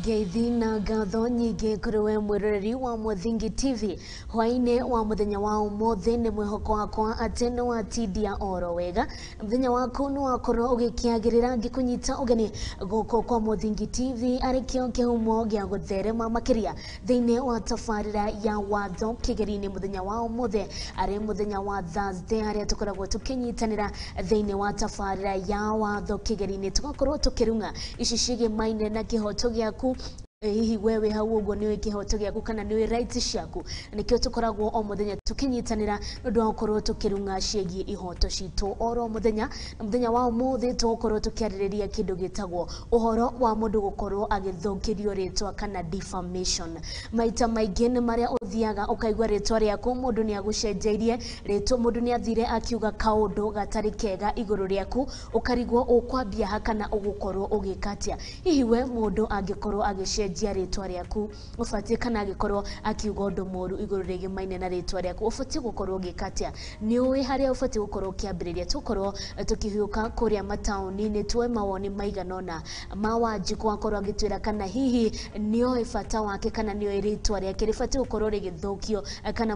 Ngeithi na ngatho nyingĩ kũrĩ we mwĩroreri wa Mũthingi TV hwaĩ-inĩ wa mũthenya wa ũmũthĩ. Nĩ mwĩhoko wakwa atĩ nĩ watindia oro wega, mũthenya waku nĩ wakorwo ũgĩkĩagĩrĩra. Ngĩkũnyita ũgeni gũkũ kwa Mũthingi TV arĩ kĩo kĩhumo gĩa gũtherema makĩria thĩinĩ wa tabarĩra ya watho kĩgeri-inĩ. Mũthenya wa ũmũthĩ arĩ mũthenya wa Thursday, harĩa tũkoragwo tũkĩnyitanĩra thĩinĩ wa tabarĩra ya watho kĩgeri-inĩ, tũgakorwo tũkĩrung'a ici ciĩgĩmaine na kĩhoto gĩaku. Hihi we wĩ hau ũguo nĩ ũĩ kĩhoto gĩaku kana nĩ ũĩ rights ciaku? Nĩkĩo tũkoragwo o mũthenya tũkĩnyitanĩra nĩ ũndũ wa gũkorwo tũkĩrung'a ciĩgiĩ ihoto citũ oro mũthenya. Na mũthenya wa ũmũthĩ tũgũkorwo tũkĩarĩrĩria kĩndũ gĩtagwo ũhoro wa mũndũ gũkorwo agĩthũkĩrio rĩtwa kana defamation. Maita maingĩ nĩ marĩa ũthiaga ũkaigua rĩtwa rĩaku mũndũ nĩ agũcenjeirie rĩtwa, mũndũ nĩ athire akiuga kaũndũ gatarĩ kega igũrũ rĩaku, ũkarigwo ũkwambia ha kana ũgũkorwo ũgĩka atĩa. Hihi we mũndũ angĩkorwo agĩcenjia rĩtwa rĩaku ũbatiĩ, kana angĩkorwo akiuga ũndũ mũru igũrũ rĩgĩmaine na rĩtwa rĩaku, ũbatiĩ gũkorwo ũgĩka atĩa? Nĩ ũĩ harĩa ũbatiĩ gũkorwo ũkĩambĩrĩria? Tũkorwo tũkĩhiũka kũrĩa mataũni-inĩ tuoe mawoni maigana ũna ma Wanjikũ akorwo agĩtwĩra kana hihi nĩoĩ bata wake kana nĩoĩ rĩtwa rĩake rĩbatiĩ gũkorwo rĩgĩthũkio, kana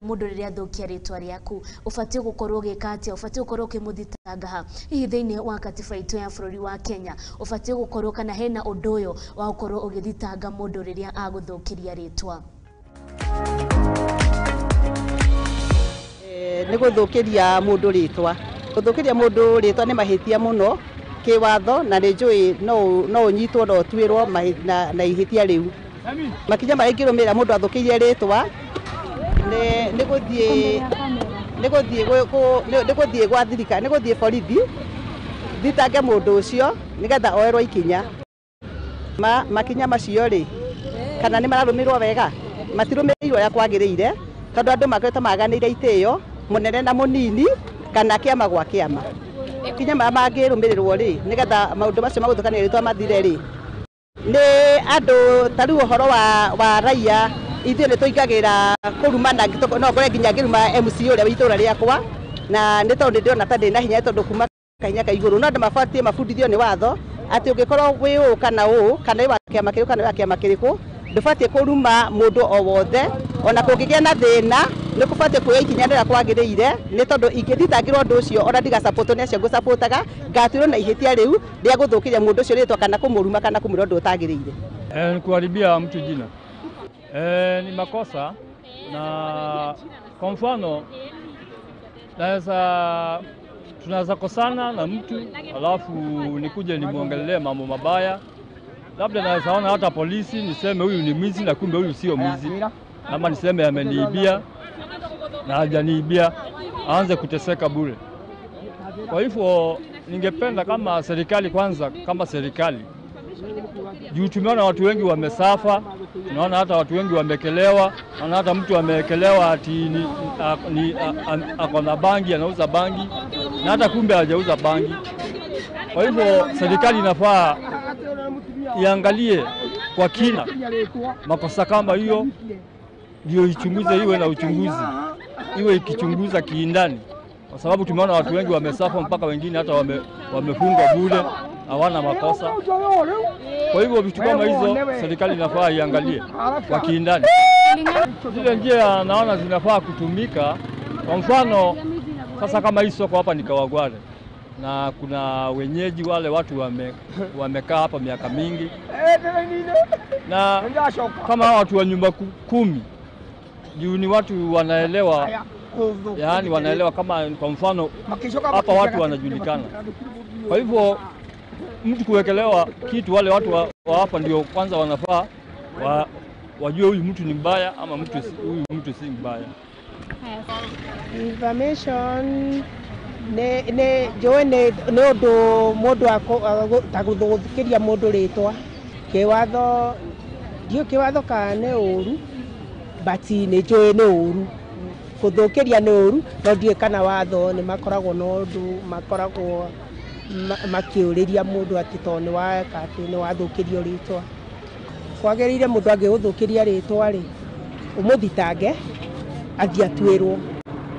mũndũ rĩrĩa athũkia rĩtwa rĩaku ũbatiĩ gũkorwo ũgĩka atĩa, ũbatiĩ gũkorwo ũkĩmũthitanga ha? Hihi thĩinĩ wa katiba itũ ya bũrũri wa Kenya ũbatiĩ gũkorwo kana hena ũndũ ũyũ wa gũkorwo ũgĩthitanga mũndũ rĩrĩa agũthũkĩria rĩtwa? Nĩ gũthũkĩria mũndũ rĩtwa. Gũthũkĩria mũndũ rĩtwa nĩ mahĩtia mũno kĩwatho, na nĩ njũĩ no ũnyitwo na ũtuĩrwo na ihĩtia rĩu. Makinya marĩa ingĩrũmĩrĩra mũndũ athũkĩirie rĩtwa nĩ gũthiĩ gwa thirikari, nĩ gũthiĩ borithi thitange mũndũ ũcio nĩgetha oerwo ikinya. Makinya macio rĩ, kana nĩ mararũmĩrĩrwo wega? Matirũmĩrĩirwo ũrĩa kwagĩrĩire, tondũ andũ makoretwo maganĩire itĩo mũnene na mũnini kana kĩama gwa kĩama. Makinya marĩa mangĩrũmĩrĩrwo rĩ, nĩgetha maũndũ macio ma gũthũkania rĩtwa mathire rĩ, nĩ andũ ta rĩu ũhoro wa raia ithuĩ nĩ tũingagĩra kũrumana, no ngore nginya ngĩruma MC ũrĩa wa itũra rĩakwa, na nĩ tondũ nĩ ndĩrona ta ndĩna hinya tondũ kuma kahinya ka igũrũ. No andũ mabatiĩ mabundithio nĩ watho atĩ ũngĩkorwo wĩ ũũ kana ũũ, kana wĩ wa kĩama kĩrĩkũ kana wĩ wa kĩama kĩrĩkũ, ndũbatiĩ kũruma mũndũ o wothe. Ona kũngĩgĩa na thĩna nĩ kũbatiĩ kuoya ikinya rĩrĩa kwagĩrĩire, nĩ tondũ ingĩthitangĩrwo ũndũ ũcio ona ndigasapotwo nĩ acio ngũsapotaga, ngatuĩrwo na ihĩtia rĩu rĩa gũthũkĩria mũndũ ũcio rĩtwa kana kũmũruma kana kũmwĩra ũndũ ũtagĩrĩire. Kuharibia mtu jina ni makosa. Na kwa mfano tunaweza kosana na mtu alafu nikuje nimuongelee mambo mabaya, labda naweza ona hata polisi niseme huyu ni mwizi na kumbe huyu sio mwizi, ama niseme ameniibia na hajaniibia, aanze kuteseka bure. Kwa hivyo ningependa kama serikali kwanza, kama serikali juu tumeona watu wengi wamesafa, tunaona hata watu wengi wamekelewa, naona hata mtu amekelewa ati ako na bangi, anauza bangi na hata kumbe hajauza bangi. Kwa hivyo serikali inafaa iangalie kwa kina makosa kama hiyo, ndio ichunguze, iwe na uchunguzi, iwe ikichunguza kiindani, kwa sababu tumeona watu wengi wamesafa mpaka wengine hata wamefungwa bure, hawana makosa. Kwa hivyo vitu kama hizo serikali inafaa iangalie kwa kiindani. Zile njia naona zinafaa kutumika. Kwa mfano sasa kama hii soko hapa ni Kawangware, na kuna wenyeji wale watu wamekaa hapa miaka mingi, na kama watu wa nyumba 10 juu ni watu wanaelewa, yaani wanaelewa kama kwa mfano hapa watu wanajulikana. Kwa hivyo mtu kuwekelewa kitu, wale watu wa hapa ndio kwanza wanafaa wajue huyu mtu ni mbaya ama huyu mtu si mbaya. Information ne joe ne ũndũ mũndũ ta gũthũkĩria mũndũ rĩtwa kĩwatho, ndiũĩ kĩwatho kana nĩ ũru, but nĩ njũĩ nĩ ũru, gũthũkĩria nĩ ũru, no ndiũĩ kana watho nĩ makoragwo na ũndũ makoragwo makĩũrĩria mũndũ atĩ tondũ nĩ weka atĩ nĩ wathũkĩrio rĩtwa. Kwagĩrĩire mũndũ angĩgũthũkĩria rĩtwa rĩ, ũmũthitange athiĩ atuĩrwo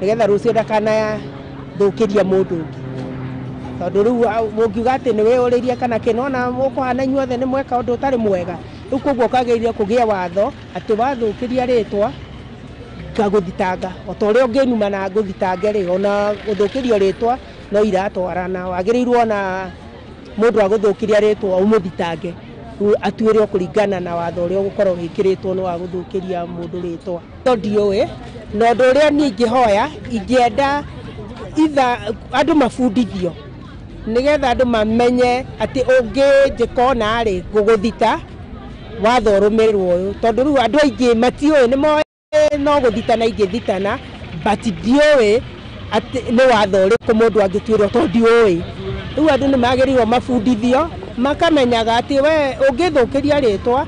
nĩgetha rũciũ ndakanathũkĩria mũndũ ũngĩ. Tondũ rĩu mũngiuga atĩ nĩ wĩyũrĩrie kana kĩ nona mũkũhana inyuothe nĩ mweka ũndũ ũtarĩ mwega. Rĩu koguo kwagĩrĩire kũgĩe watho atĩ wathũkĩria rĩtwa ngagũthitanga o ta ũrĩa ũngĩnuma na ngũthitange rĩ, ona gũthũkĩrio rĩtwa no iratwarana. Wagĩrĩirwo ona mũndũ agũthũkĩria rĩtwa ũmũthitange atuĩrwo kũringana na watho ũrĩa ũgũkorwo wĩkĩrĩtwo nĩ wa gũthũkĩria mũndũ rĩtwa. No ndiũĩ, na ũndũ ũrĩa niĩ ingĩhoya ingĩenda itha andũ mabundithio nĩgetha andũ mamenye atĩ ũngĩnjĩka ona rĩ ngũgũthita watho ũrũmĩrĩrwo ũyũ, tondũ rĩu andũ aingĩ matiũĩ, nĩ moĩ no gũthitana ingĩthitana but ndiũĩ atĩ nĩ watho ũrĩkũ mũndũ angĩtuĩrwo tondũ ndiũĩ. Rĩu andũ nĩ magĩrĩirwo mabundithio makamenyaga atĩ we ũngĩthũkĩria rĩtwa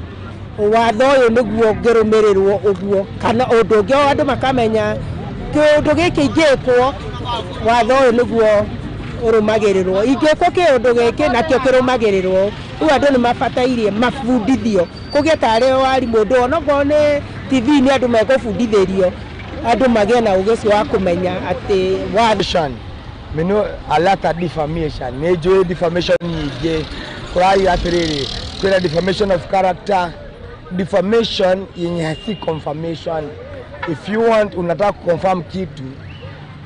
watho ũyũ nĩguo ũngĩrũmĩrĩrwo ũguo, kana ũndũ ũngĩ andũ makamenya kĩũndũ gĩkĩ ingĩkwo watho ũyũ nĩguo ũrũmagĩrĩrwo, ingĩkwo kĩũndũ gĩkĩ nakĩo kĩrũmagĩrĩrwo. Rĩu andũ nĩ mabatairie mabundithio kũgĩe tarĩ warimũ ũndũ onokorwo nĩ TV nĩ andũ megũbundithĩrio andũ magĩe na ũgĩ ũcio wa kũmenya atĩ watho. Mino alata defamation nĩ njũĩ defamation nyingĩ kũraiga atĩrĩrĩ kwĩna defamation of character, defamation yenye si confirmation. If you want unataka kuconfirm kitu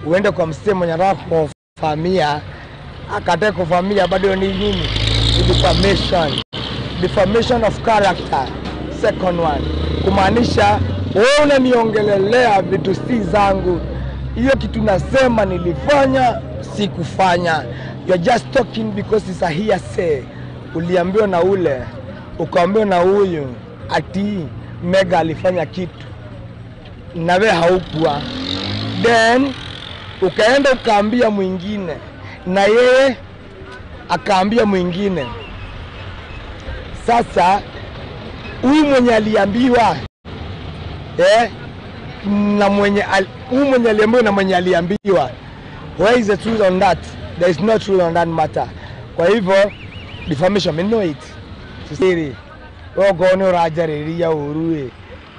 uende kwa msee mwenye anataka kuconfirmia, akatae kuconfirmia bado ni nini? Defamation. Defamation of character, second one, kumaanisha wewe unaniongelelea vitu si zangu, hiyo kitu nasema nilifanya sikufanya. You're just talking because it's a hearsay. Uliambiwa na ule, ukaambiwa na huyu ati Mega alifanya kitu na wewe haukuwa, then ukaenda ukaambia mwingine na yeye akaambia mwingine. Sasa huyu mwenye aliambiwa na mwenye huyu mwenye aliambiwa na mwenye aliambiwa, where is the truth on that? There is no truth on that matter. Kwa hivyo defamation, I know it. Siri ogo ni ũranjarĩria ũru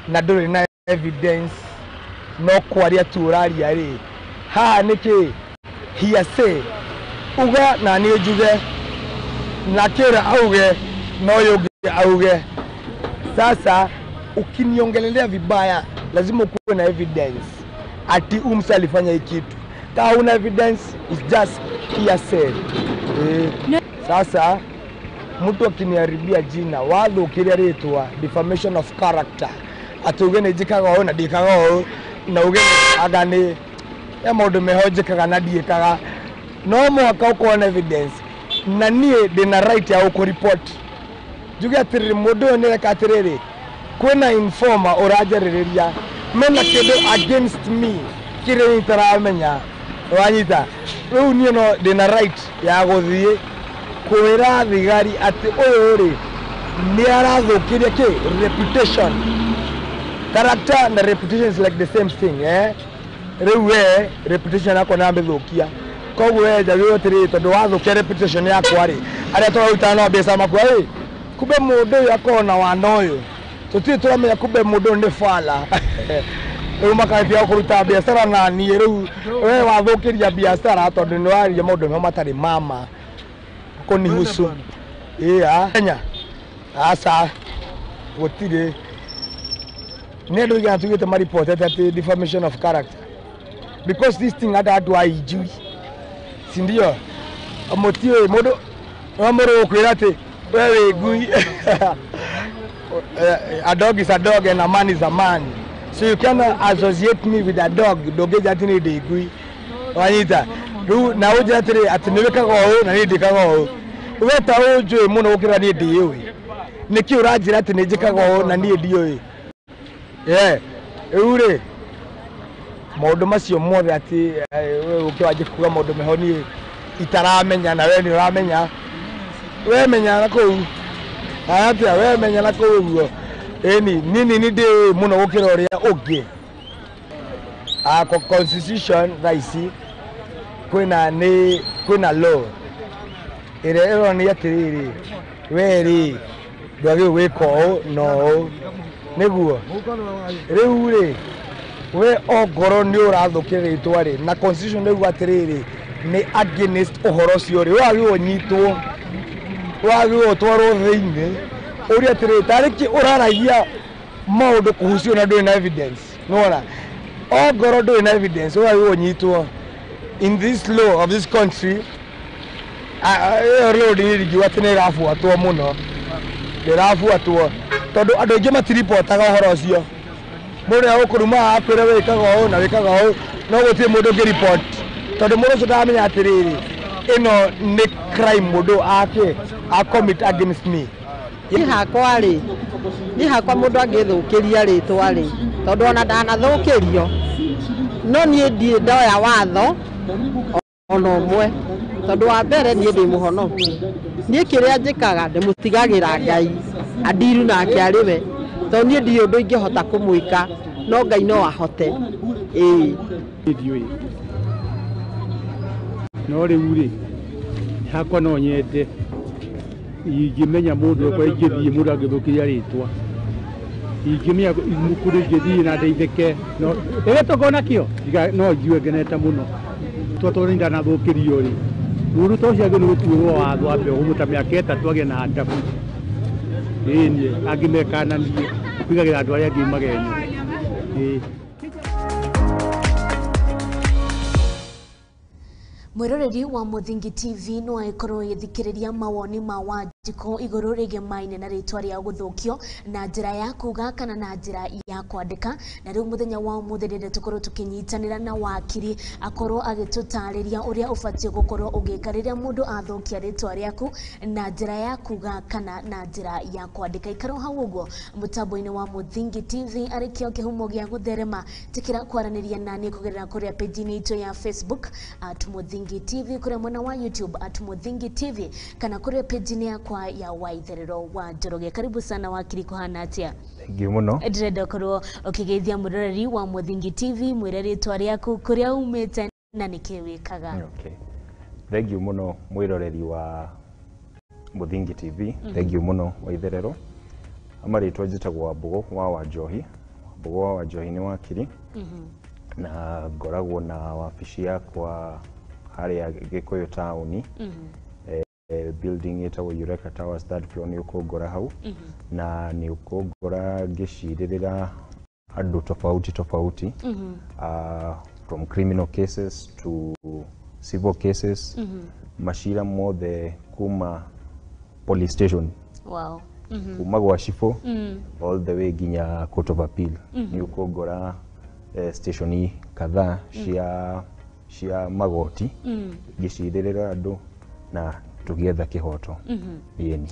na ndũrĩ na evidence no kwaria tu ũraria rĩ, haha nĩkĩ hearsay, uga na niĩ njuge na kĩra auge na ũyũ ũngĩ auge. Sasa ukiniongelelea vibaya lazima ukuwe na evidence ati umsa alifanya hii kitu. Kama huna evidence it's just hearsay. Sasa mtu akiniharibia jina wathukiria ritwa defamation of character, ati uge nĩ njĩkaga ũũ na ndĩkaga ũũ na uge anga nĩ he maũndũ meho njĩkaga na ndiĩkaga, no mũhaka ũkorwo na evidence na niĩ ndĩna right ya gũkũripoti njuge atĩrĩrĩ mũndũ ũyũ nĩareka atĩrĩrĩ kwĩna informer ũranjarĩrĩria mena kĩndũ against me kĩrĩa itaramenya, wanyita. Rĩu niĩ no ndĩna right ya gũthiĩ kwĩra thigari atĩ ũyũ rĩ nĩ arathũkĩria kĩ reputation. Character na reputation is like the same thing. Rĩu we reputation yakwa nĩ yamĩthũkia, koguo we njagĩrĩirwo atĩrĩrĩ tondũ wathũkia reputation yakwa rĩ, arĩa tũrarutana nao mbeca makwa rĩ, kumbe mũndũ ũyũ akorwo na wana ũyũ tũtirĩ tũramenya, kumbe mũndũ ũyũ nĩ bala. Rĩu makambia kũruta biacara na niĩ, rĩu we wathũkĩria biacara tondũ nĩ waria maũndũ meho matarĩ mama kũnihusu. Kenya aca gũtirĩ nĩ andũ aigana tugĩte maripotete atĩ defamation of character because this thing hata andũ aijui, si ndio? Mũtiũĩ mũndũ no mũndũ gũkwĩra atĩ we wĩ ngui. A dog is a dog and a man is a man, so you cannot associate me with a dog. Ndũngĩnjĩra atĩ nĩ ndĩ ngui, wanyita. Rĩu na ũnjĩre atĩrĩ atĩ nĩ wĩkaga ũũ na niĩ ndĩkaga ũũ, we ta ũnjũĩ mũno gũkĩra niĩ ndĩũĩ, nĩkĩ ũranjĩra atĩ nĩ njĩkaga ũũ na niĩ ndiũĩ? Rĩu rĩ maũndũ macio mothe atĩ we ũke wanjie kuga maũndũ meho niĩ itaramenya na we nĩ ũramenya, we menya na kũu atĩa, we menya na kũu ũguo. Ĩni niĩ nĩ ndĩũĩ mũno gũkĩra ũrĩa ũngĩ. Constitution thaa ici kwĩna law ĩrĩa ĩronania atĩrĩrĩ we rĩ ndwagĩrĩirwo gwĩka ũũ na ũũ nĩguo. Rĩu rĩ we ongorwo nĩ ũrathũkia rĩtwa rĩ, na constitution nĩguo atĩrĩrĩ Nĩ against ũhoro ũcio rĩ, wagĩrĩirwo ũnyitwo, wagĩrĩirwo ũtwarwo thĩinĩ, ũrie atĩrĩrĩ, tarĩ kĩ ũraragia maũndũ kuhucio na ndũrĩ na evidence. Nĩwona ongorwo ndũrĩ na evidence, wagĩrĩirwo ũnyitwo. In this law of this country, ĩyo law ndingiuga atĩ nĩ ĩrabuatwo mũno, ndĩrabuatwo tondũ andũ aingĩ matiripotaga ũhoro ũcio. Mũndũ nĩagũkũruma akwĩre wĩkaga ũũ na wĩkaga ũũ, no gũtirĩ mũndũ ũngĩ report tondũ mũndũ ũcio ndaramenya atĩrĩrĩ, ĩno nĩ crime mũndũ ake a commit against me. Niĩ hakwa rĩ, niĩ hakwa mũndũ angĩthũkĩria rĩtwa rĩ, tondũ ona ndanathũkĩrio, no niĩ ndirĩ ndoya watho ona ũmwe, tondũ wa mbere niĩ ndĩ mũhonoku. Niĩ kĩrĩa njĩkaga ndĩmũtigagĩra Ngai andiru nake arĩ we, tondũ niĩ ndirĩ ũndũ ingĩhota kũmwĩka, no Ngai no ahote. Ĩĩ. Ndiũĩ, no rĩu rĩ, hakwa no nyende ingĩmenya mũndũ ũkwa ingĩthiĩ mũndũ angĩthũkĩria rĩtwa, ingĩmenya kũndũ ingĩthiĩ na ndeithĩke, no ĩrĩa tũkorwo nakĩo no njigue ngenete mũno. Tondũ nĩ ndanathũkĩrio rĩ, mũndũ ta ũcio agĩrĩirwo nĩ gũtuĩrwo watho ambe ũhũmũ ta mĩaka 3 agĩe na adabu. Ĩĩ, angĩ mekananie kũigagĩra andũ arĩa angĩ magenyo. Ĩĩ. Mwiroreri wa Muthingi TV no agĩkorwo agĩthikĩrĩria mawoni ma Wanjikũ igũrũ rĩgemaine na rĩtwa rĩa gũthũkio na njĩra ya kuga kana na njĩra ya kwandĩka. Na rĩu mũthenya wa ũmũthĩ ndĩrenda tũkorwo tũkĩnyitanĩra na wakiri akorwo agĩtũtarĩria ũrĩa ũbatiĩ gũkorwo ũgĩka rĩrĩa mũndũ athũkia rĩtwa rĩaku na njĩra ya kuga kana na njĩra ya kwandĩka. Ikara hau ũguo mũtambo-inĩ wa Muthingi TV arĩ kĩo kĩhumo gĩa gũtherema. Tĩkĩra kwaranĩria naniĩ kũgerera kũrĩa page-inĩ itũ ya Facebook at Muthingi TV, kũrĩa mwena wa YouTube at Muthingi TV, kana kũrĩa page-inĩ yakwa ya Waitherero wa Njoroge. Karibu sana wakiri, kũhana atĩa? Thank you mũno. Ndĩrenda ũkorwo ũkĩgeithia mũroreri wa Muthingi TV, mwĩre rĩtwa rĩaku, kũrĩa umĩte na nĩkĩ wĩkaga. Okay. Thank you mũno mwĩroreri wa Muthingi TV. Thank you mũno Waitherero. Amarĩtwa njĩtagwo Wambũgũ wa Wanjohi. Wambũgũ wa Wanjohi nĩ wakiri na ngoragwo na wabici yakwa harĩa Gĩkũyũ taũni, building ĩtagwo Eureka Towers, third floor, nĩ ũkũngora hau na nĩ ũkũngora ngĩcirĩrĩra andũ tofauti tofauti, from criminal cases to civil cases, macira mothe kuma police station, kuma gwa cibũ all the way nginya court of appeal. Nĩ ũkũngora stationi kadhaa cia magoti ngĩcirĩrĩra andũ na tũgĩetha kĩhoto. Ĩni.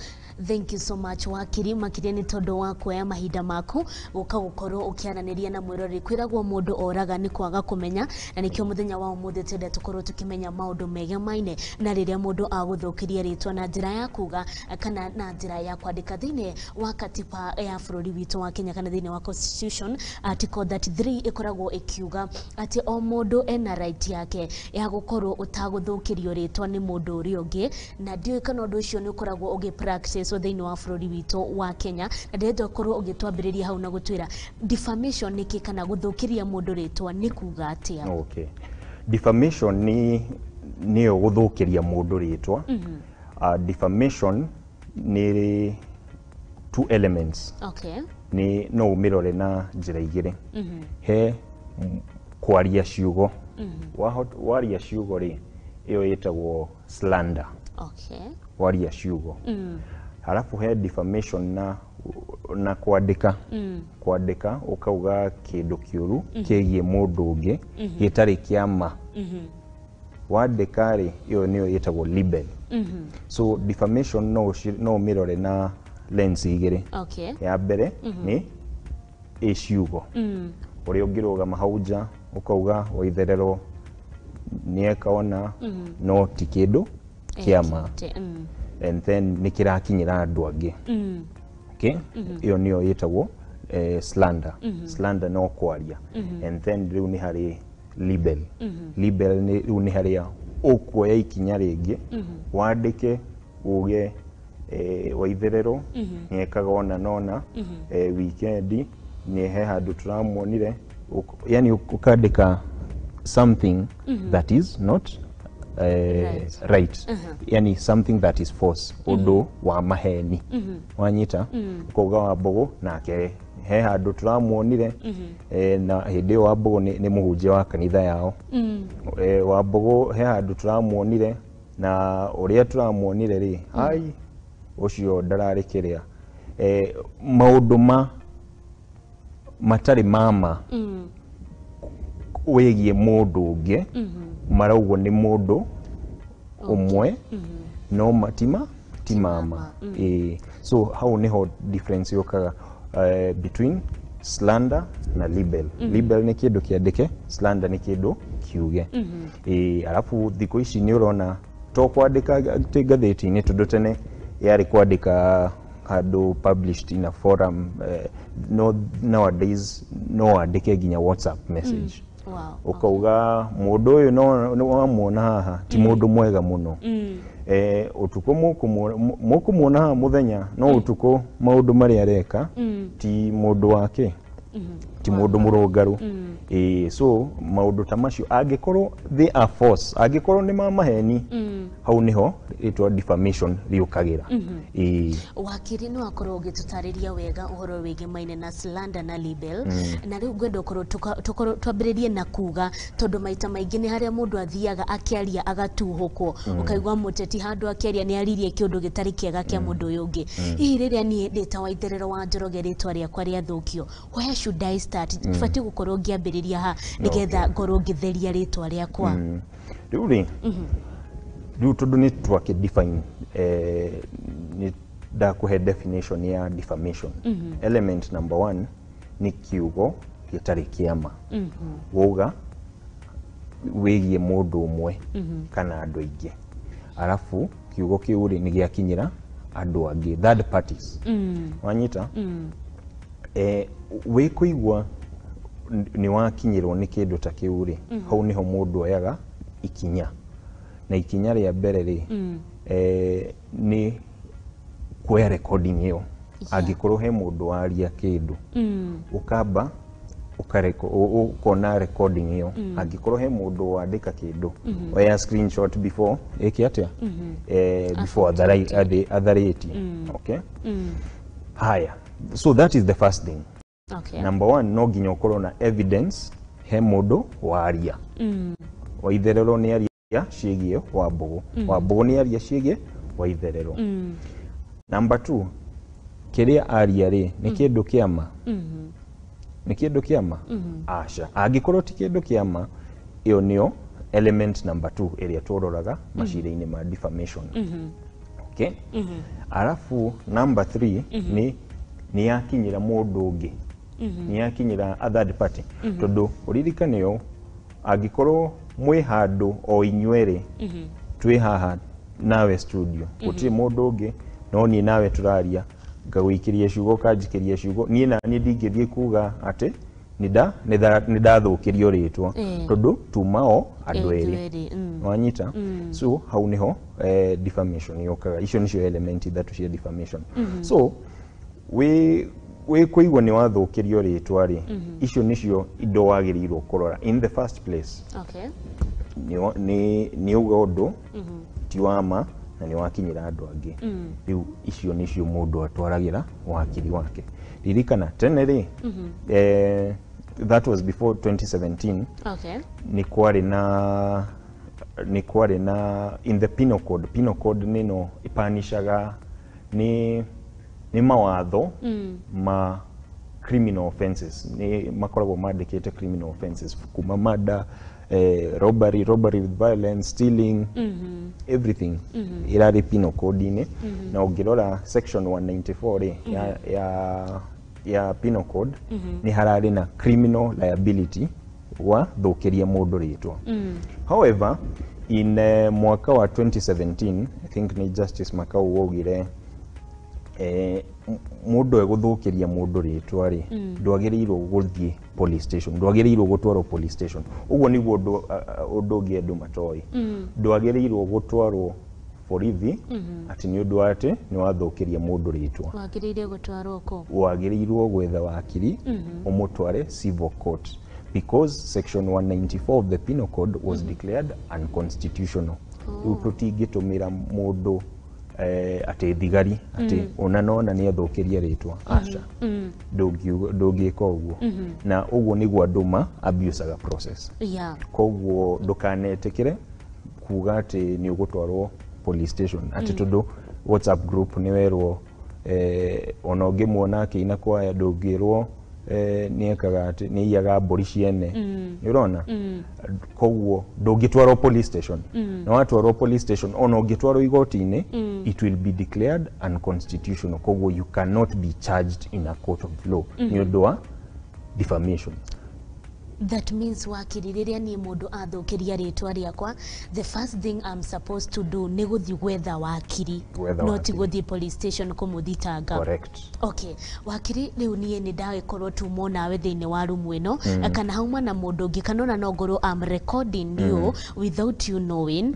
Thank you so much wakiri, makĩria nĩ tondũ wa kuoya mahinda maku gũka gũkorwo ũkĩaranĩria na mwĩroreri. Kwĩragwo mũndũ oraga nĩ kwaga kũmenya, na nĩkĩo mũthenya wa ũmũthĩ twenda tũkorwo tũkĩmenya maũndũ megemaine na rĩrĩa mũndũ agũthũkĩria rĩtwa na njĩra ya kuga kana na njĩra ya kwandĩka. Thĩinĩ wa katiba ya bũrũri witũ wa Kenya kana thĩinĩ wa constitution, article 33 ĩkoragwo ĩkiuga atĩ o mũndũ ena right yake ya gũkorwo ũtagũthũkĩrio rĩtwa nĩ mũndũ ũrĩa ũngĩ, na ndiũĩ kana ũndũ ũcio nĩ ũkoragwo ũgĩ practice thĩinĩ wa bũrũri witũ wa Kenya. Na ndĩrenda ũkorwo ũgĩtwambĩrĩria hau na gũtwĩra defamation nĩkĩ kana gũthũkĩria mũndũ rĩtwa nĩ kuga atĩa. Okay. Defamation nĩ nĩyo gũthũkĩria mũndũ rĩtwa. Defamation nĩ two elements. Nĩ no ũmĩrore na njĩra igĩrĩ. He kwaria ciugo. Waria ciugo rĩ, ĩyo ĩtagwo slander. Waria ciugo. Halafu he defamation na kwandĩka. Kwandĩka ũkauga kĩndũ kĩũru kĩgiĩ mũndũ ũngĩ gĩtarĩ kĩa ma. Wandĩka rĩ, ĩyo nĩyo ĩtagwo libel. So defamation no ũmĩrore na lens igĩrĩ. Ya mbere nĩ ĩ ciugo, ũrĩa ũngĩrũgama hau nja ũkauga Waitherero nĩeka ona no ti kĩndũ kĩa ma, and then nĩ kĩrakinyĩra andũ angĩ. Okay, ĩyo nĩyo ĩtagwo slander. Slander no kwaria. And then rĩu nĩ harĩ libel. Libel nĩ rĩu nĩ harĩa ũkuoya ikinya rĩngĩ, wandĩke uge Waitherero nĩekaga ona nona weekend nĩ he handũ tũramuonire, yani ũkandĩka something that is not right. Yani something that is false, ũndũ wa maheni, wanyita? Ũkauga Wambũgũ nake he handũ tũramuonire, na hĩndĩ ĩyo Wambũgũ nĩ mũhunjia wa kanitha yao. Wambũgũ he handũ tũramuonire, na ũrĩa tũramuonire rĩ, ai, ũcio ndararĩ kĩrĩa, maũndũ ma matarĩ mama wĩgiĩ mũndũ ũngĩ, maraugwo nĩ mũndũ ũmwe, no matima ti mama. Ĩĩ. So hau nĩho difference yũkaga between slander na libel. Libel nĩ kĩndũ kĩandĩke, slander nĩ kĩndũ kiuge. Ĩĩ, arabu thikũ ici nĩ ũrona to kwandĩka atĩ ngathĩti-inĩ, tondũ tene yarĩ kwandĩka handũ published in a forum, no nowadays no wandĩke nginya WhatsApp message. Ũkauga mũndũ ũyũ no wamuona haha ti mũndũ mwega mũno, ũtukũ mũkũmuona haha mũthenya, no ũtukũ maũndũ marĩa areka ti mũndũ wake, ti mũndũ mũrũngaru. Ĩĩ, so maũndũ ta macio angĩkorwo they are false, angĩkorwo nĩ ma maheni, hau nĩho rĩtwa defamation rĩũkagĩra. Ĩĩ. Wakiri, nĩ wakorwo ũgĩtũtarĩria wega ũhoro wĩgemaine na slander na libel, na rĩu ngwenda ũkorwo tũkorwo twambĩrĩrie na kuga, tondũ maita maingĩ nĩ harĩa mũndũ athiaga akĩaria agatuhũkwo, ũkaigua mũteti handũ akĩaria nĩ aririe kĩũndũ gĩtarĩ kĩega kĩa mũndũ ũyũ ũngĩ. Hihi rĩrĩa niĩ ndĩ ta Waitherero wa Njoroge rĩtwa rĩakwa rĩathũkio, where should I start? Batiĩ gũkorwo ngĩambĩrĩria ha nĩgetha ngorwo ngĩtheria rĩtwa rĩakwa? Rĩu rĩ, rĩu tondũ nĩ twakĩ define, nĩ ndakũhe definition ya defamation. Element number one nĩ kiugo gĩtarĩ kĩama wauga wĩgiĩ mũndũ ũmwe kana andũ aingĩ, arabu kiugo kĩu rĩ, nĩ gĩakinyĩra andũ angĩ, third parties, wanyita? Wĩ kũigua nĩ wakinyĩrwo nĩ kĩndũ ta kĩu rĩ, hau nĩho mũndũ oyaga ikinya, na ikinya rĩa mbere rĩ, nĩ kuoya recording ĩyo. Angĩkorwo he mũndũ waria kĩndũ, ũkamba ũkona recording ĩyo. Angĩkorwo he mũndũ wandĩka kĩndũ, oya screenshot before ĩke atĩa, before atharĩtie. Okay, haya, so that is the first thing. Number one, no nginya ũkorwo na evidence he mũndũ waria. Waitherero nĩ aria ciĩgiĩ Wambũgũ, Wambũgũ nĩ aria ciĩgiĩ Waitherero. Number two, kĩrĩa aria rĩ, nĩ kĩndũ kĩa ma, nĩ kĩndũ kĩa ma? Aca. Angĩkorwo ti kĩndũ kĩa ma, ĩyo nĩyo element number two ĩrĩa tũroraga macira-inĩ ma defamation. Okay, arabu number three, nĩ yakinyĩra mũndũ ũngĩ, nĩ yakinyĩra a third party, tondũ ũririkane ũũ, angĩkorwo mwĩ handũ o inyuerĩ, twĩ haha nawe studio, gũtirĩ mũndũ ũngĩ no niĩ nawe tũraria, ngagũikĩria ciugo, ũkanjikĩria ciugo, niĩ na niĩ ndingĩthiĩ kuga atĩ nĩ ndathũkĩrio rĩtwa, tondũ tuma o andũ erĩ. Erĩ. Wanyita? So hau niho defamation yũkaga. Icio nicio element ithatũ cia defamation. So wĩ kũigua nĩ wathũkĩrio rĩtwa rĩ, icio nicio indo wagĩrĩirwo kũrora in the first place. Nĩ uga ũndũ ti wa ma na nĩ wakinyĩra andũ angĩ. Rĩu icio nicio mũndũ atwaragĩra wakiri wake. Ririkana tene rĩ, that was before 2017, nĩ kwarĩ na in the penal code. Penal code nĩ no ĩpanishaga, nĩ mawatho ma criminal offenses, nĩ makoragwo mandĩkĩte criminal offenses kuma murder, robbery, robbery with violence, stealing, everything ĩrarĩ penal code-inĩ. Na ũngĩrora section 194 rĩ, ya penal code, nĩ hararĩ na criminal liability wa thũkĩria mũndũ rĩtwa. However, in mwaka wa 2017, I think nĩ Justice Makau waugire, mũndũ egũthũkĩria mũndũ rĩtwa rĩ, ndwagĩrĩirwo gũthiĩ police station, ndwagĩrĩirwo gũtwarwo police station. Ũguo nĩguo ũndũ ũngĩ andũ matoĩ, ndwagĩrĩirwo gũtwarwo borithi atĩ nĩ ũndũ wa atĩ nĩ wathũkĩria mũndũ rĩtwa. Wagĩrĩire gũtwarwo kũ? Wagĩrĩirwo gwetha wakiri, ũmũtware civil court. Because section 194 of the Penal Code was declared unconstitutional. Rĩu tũtingĩtũmĩra mũndũ atĩ thigari atĩ ona nona nĩ athũkĩria rĩtwa, aca, ndũngĩka ũguo, na ũguo nĩguo andũ ma abusaga process. Koguo ndũkanetĩkĩre kuga atĩ nĩ ũgũtwarwo police station atĩ tondũ WhatsApp group nĩ werwo ona ũngĩmuona akĩina kwaya ndũngĩrwo nĩ ekaga atĩ nĩ aiyaga mbũri ciene, nĩ ũrona? Koguo ndũngĩtwarwo police station, na watwarwo police station, ona ũngĩtwarwo igoti-inĩ, it will be declared unconstitutional. Koguo you cannot be charged in a court of law nĩ ũndũ wa defamation. That means, wakiri, rĩrĩa niĩ mũndũ athũkĩria rĩtwa rĩakwa, the first thing I'm supposed to do nĩ gũthiĩ gwetha wakiri, Gwetha no ti wakiri. Gũthiĩ police station kũmũthitanga. Correct. Okay, wakiri, rĩu niĩ nĩ ndagĩkorwo tumwo nawe thĩinĩ wa rumu ĩno, kana hauma na mũndũ ũngĩ, kana ona no ngorwo I'm recording you without you knowing,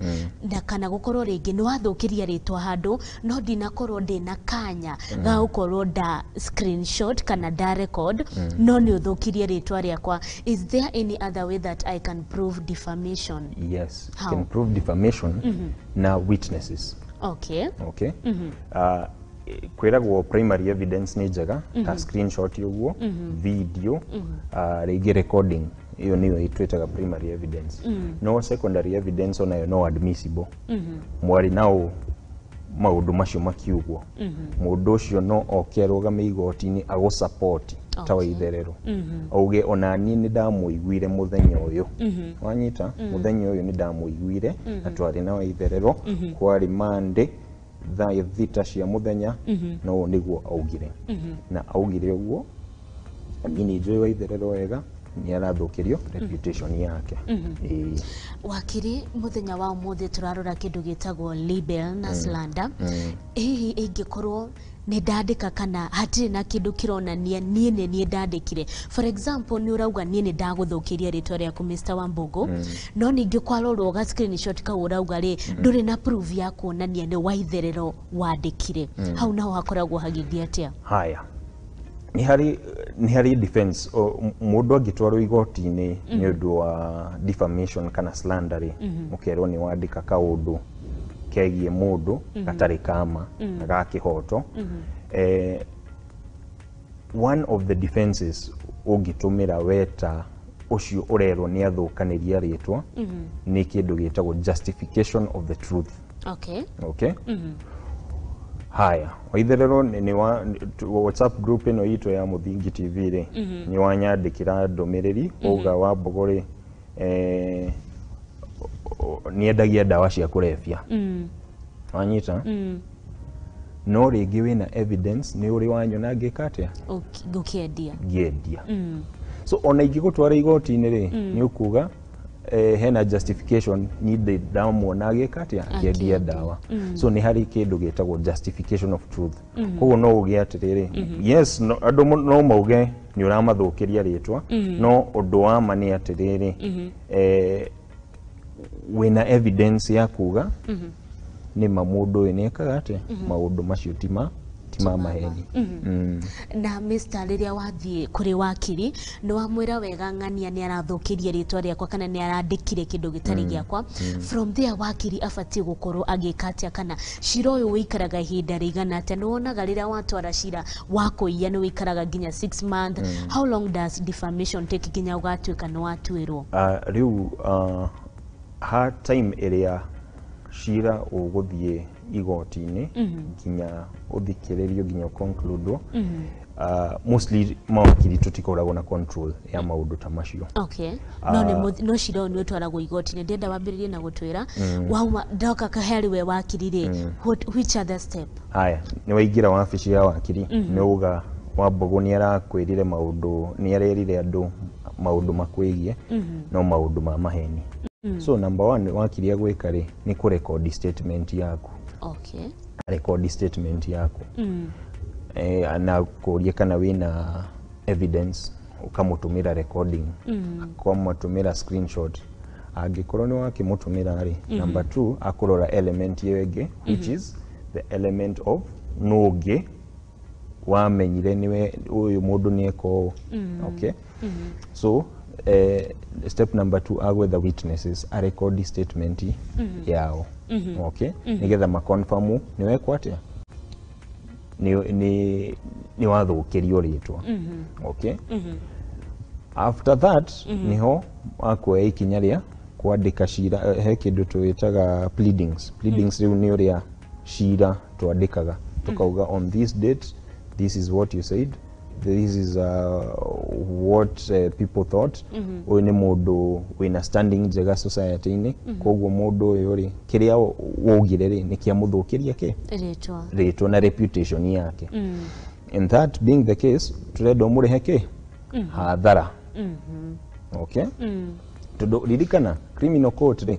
na kana gũkorwo rĩngĩ nĩ wathũkĩria rĩtwa handũ, no ndinakorwo ndĩna kanya ga gũkorwo nda screenshot kana nda record, no nĩ ũthũkirie rĩtwa rĩakwa. Is there any other way that I can prove defamation? Yes, you How? Can prove defamation na witnesses. Okay, kwĩragwo primary evidence nĩ njega ta screenshot ũguo, video, rĩngĩ recording, ĩyo nĩyo twĩtaga primary evidence. No secondary evidence onayo no admissible. Mwarĩ nao maũndũ macio makiugwo, mũndũ ũcio no oke arũgame igoti-inĩ agũsupport ta Waitherero, auge ona niĩ nĩ ndamũiguire mũthenya ũyũ, wanyita, mũthenya ũyũ nĩ ndamũiguire na twarĩ na Waitherero, kwarĩ Monday thaa 6 cia mũthenya, na ũũ nĩguo augire, na augire ũguo, na niĩ nĩ njũĩ Waitherero wega, nĩ arathũkĩrio reputation yake. Ĩĩ. Wakiri, mũthenya wa ũmũthĩ tũrarora kĩndũ gĩtagwo libel na slander. Hihi ingĩkorwo nĩ ndandĩka kana hatirĩ na kĩndũ kĩronania niĩ nĩ niĩ ndandĩkire, for example, nĩ ũrauga niĩ nĩ ndagũthũkĩria rĩtwa rĩaku, Mr. Wambugu, no ningĩ kwarorwo ga screenshot kau ũrauga rĩ, ndũrĩ na proof ya kuonania nĩ Waitherero wandĩkire, hau naho hakoragwo hagĩthiĩ atĩa? Haya, nĩ harĩ defense. Mũndũ angĩtwarwo igoti-inĩ nĩ ũndũ wa defamation kana slander rĩ, mũkerwo nĩ wandĩka kaũndũ kegiĩ mũndũ gatarĩ kama na ga kĩhoto, one of the defenses ũngĩtũmĩra weta ũcio ũrerwo nĩ athũkanĩria rĩtwa nĩ kĩndũ gĩtagwo justification of the truth. Okay, haya, Waitherero, nĩ wa WhatsApp group ĩno itũ ya Mũthingi TV rĩ, nĩ wanyandĩkĩra ndũmĩrĩri wauga Wambogo rĩ, nĩ endagia ndawa cia kũrebia, wanyita? No rĩngĩ wĩna evidence nĩ ũrĩ wanyona ngĩka atĩa? Ũkĩendia. Ngĩendia. So ona ingĩgũtwara igoti-inĩ rĩ, nĩ ũkuga hena justification, niĩ ndĩ ndamuona agĩka atĩa? Akĩendia Akĩendia. ndawa. So nĩ harĩ kĩndũ gĩtagwo justification of truth. Koguo no uge atĩrĩrĩ, yes, no, andũ no mauge nĩ ũramathũkĩria rĩtwa, no ũndũ wa ma nĩ atĩrĩrĩ, wĩna evidence ya kuga nĩ ma mũndũ ũyũ nĩ ekaga atĩa maũndũ macio, ti ma maheni. Na Mr. rĩrĩa wathiĩ kũrĩ wakiri, nĩ wamwĩra wega ng'ania nĩ arathũkĩria rĩtwa rĩakwa kana nĩ arandĩkire kĩndũ gĩtarĩ gĩakwa, from there wakiri abatiĩ gũkorwo agĩka atĩa, kana cira ũyũ wĩikaraga ihinda rĩigana atĩa? Nĩ wonaga rĩrĩa watwara cira wa kũiya nĩ wĩikaraga nginya 6 month. How long does defamation take nginya ũgatuĩka nĩ watuĩrwo? Rĩu ha time ĩrĩa cira ũgũthiĩ igoti-inĩ nginya ũthikĩrĩrio nginya ũconclude, mostly mawakiri tũtikoragwo na control ya maũndũ ta macio. Okay, no nĩ no cira ũyũ nĩ ũtwaragwo igoti-inĩ. Ndĩrenda wambĩrĩrie na gũtwĩra wauma ndoka harĩ we wakiri rĩ, which other step? Haya, nĩ waingĩra wabici ya wakiri, nĩ uga Wambogo nĩ arakwĩrire maũndũ, nĩ arerire andũ maũndũ makwĩgiĩ, no maũndũ ma maheni. So number one wakiri agwĩka rĩ, nĩ kũrekondi statement yaku. Record statement yaku, na kũria kana wĩna evidence, ũkamũtũmĩra recording, akamũtũmĩra screenshot. Angĩkorwo nĩ wakĩmũtũmĩra rĩ, number two akũrora element ĩyo ĩngĩ, which is the element of nũ ũngĩ wamenyire nĩwe ũyũ mũndũ nĩ eka ũũ. Okay, so Step number 2, agwetha witnesses, a record statement yao, okay, nigetha maconfirm nĩ wekwo atĩa, nĩ wathũkĩrio rĩtwa. Okay, after that niho akuoya ikinya rĩa kwandĩka cira. He kĩndũ twĩtaga pleadings. Pleadings rĩu nĩ ũrĩa cira twandĩkaga, tukauga, "On this date, this is what you said, this is what people thought. Ũyũ nĩ mũndũ wĩna standing njega society-inĩ, koguo mũndũ ũyũ rĩ, kĩrĩa waugire rĩ, nĩ kĩamũthũkĩria kĩ rĩtwa, rĩtwa na reputation yake. And that being the case, tũrenda ũmũrĩhe kĩ hathara." Okay, tondũ ririkana criminal court rĩ,